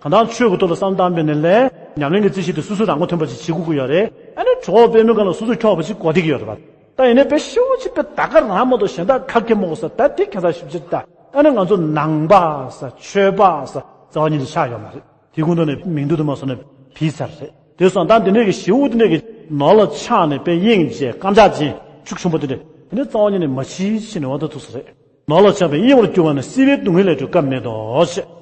གང་ལྟར་ཆོས་ཀྱི་ཐོག་ལ་བསམ་བློ་བཏང་བའི་ནས་ལས་ཉམས་ལེན་གྱི་རྩིས་གཞི་དེ་སུ་སུ་རང་མགོ་ཐོན་པ་ཅིག་བྱེད་དགོས་ཀྱི་ཡོད་རེད། ཨ་ནི་གྲོགས་པོ་དཔེ་མི་སྒང་ལ་སུ་སུ་འཁྱོག་པ་ཅིག་གོ་བསྡད་ཀྱི་ཡོད་རེད་པ། ད་ཡིན་ནའི་དཔེ་ཤུགས་ཆེ་དཔེ་ད་ག་རང་མ་གཏོགས་གཞན་དག་ག་གེ་མོ་ས་ད་དེ་ཁྱད་མཚར་ཞིབ་ཕྱིར་ད་ཨ་ནི་ང་ཚོ་ནང་པ་ས་ཆོས་པ་ས་རྩ་བ་ཉིད་དུ་ཆགས་ཡོད་མ་རེད། དེ་ཀུན་ཏུ་ནས་མིང་དུ་དུ་མ་སོང་ནས་བིས་ཚར་རེད། དེ་སོང་ད་འདི་འདྲས་ཀྱི་ཞེ་པོ་འདི་འདྲས་ཀྱི་ནོར་ལ་ཆགས་ནས་དཔེ་གཡེང་བྱས་རྐང་ཆག་ཅན་ཤུགས་ཆེན་པོ་དེ་འདྲས་དེ་ནས་རྩ་བ་ཉིད་ནས་མ་འཆི་ཕྱིན་ནས་འོ་ད་ཐུག་ས་རེད། ནོར་ལ་ཆགས་པའི་གཡེང་བར་གྱུར་པ་ན་སྲིད་པའི་སྡུག་བསྔལ་ལས་གྲོལ་སྐབས་མེད་དོ་ཞེས།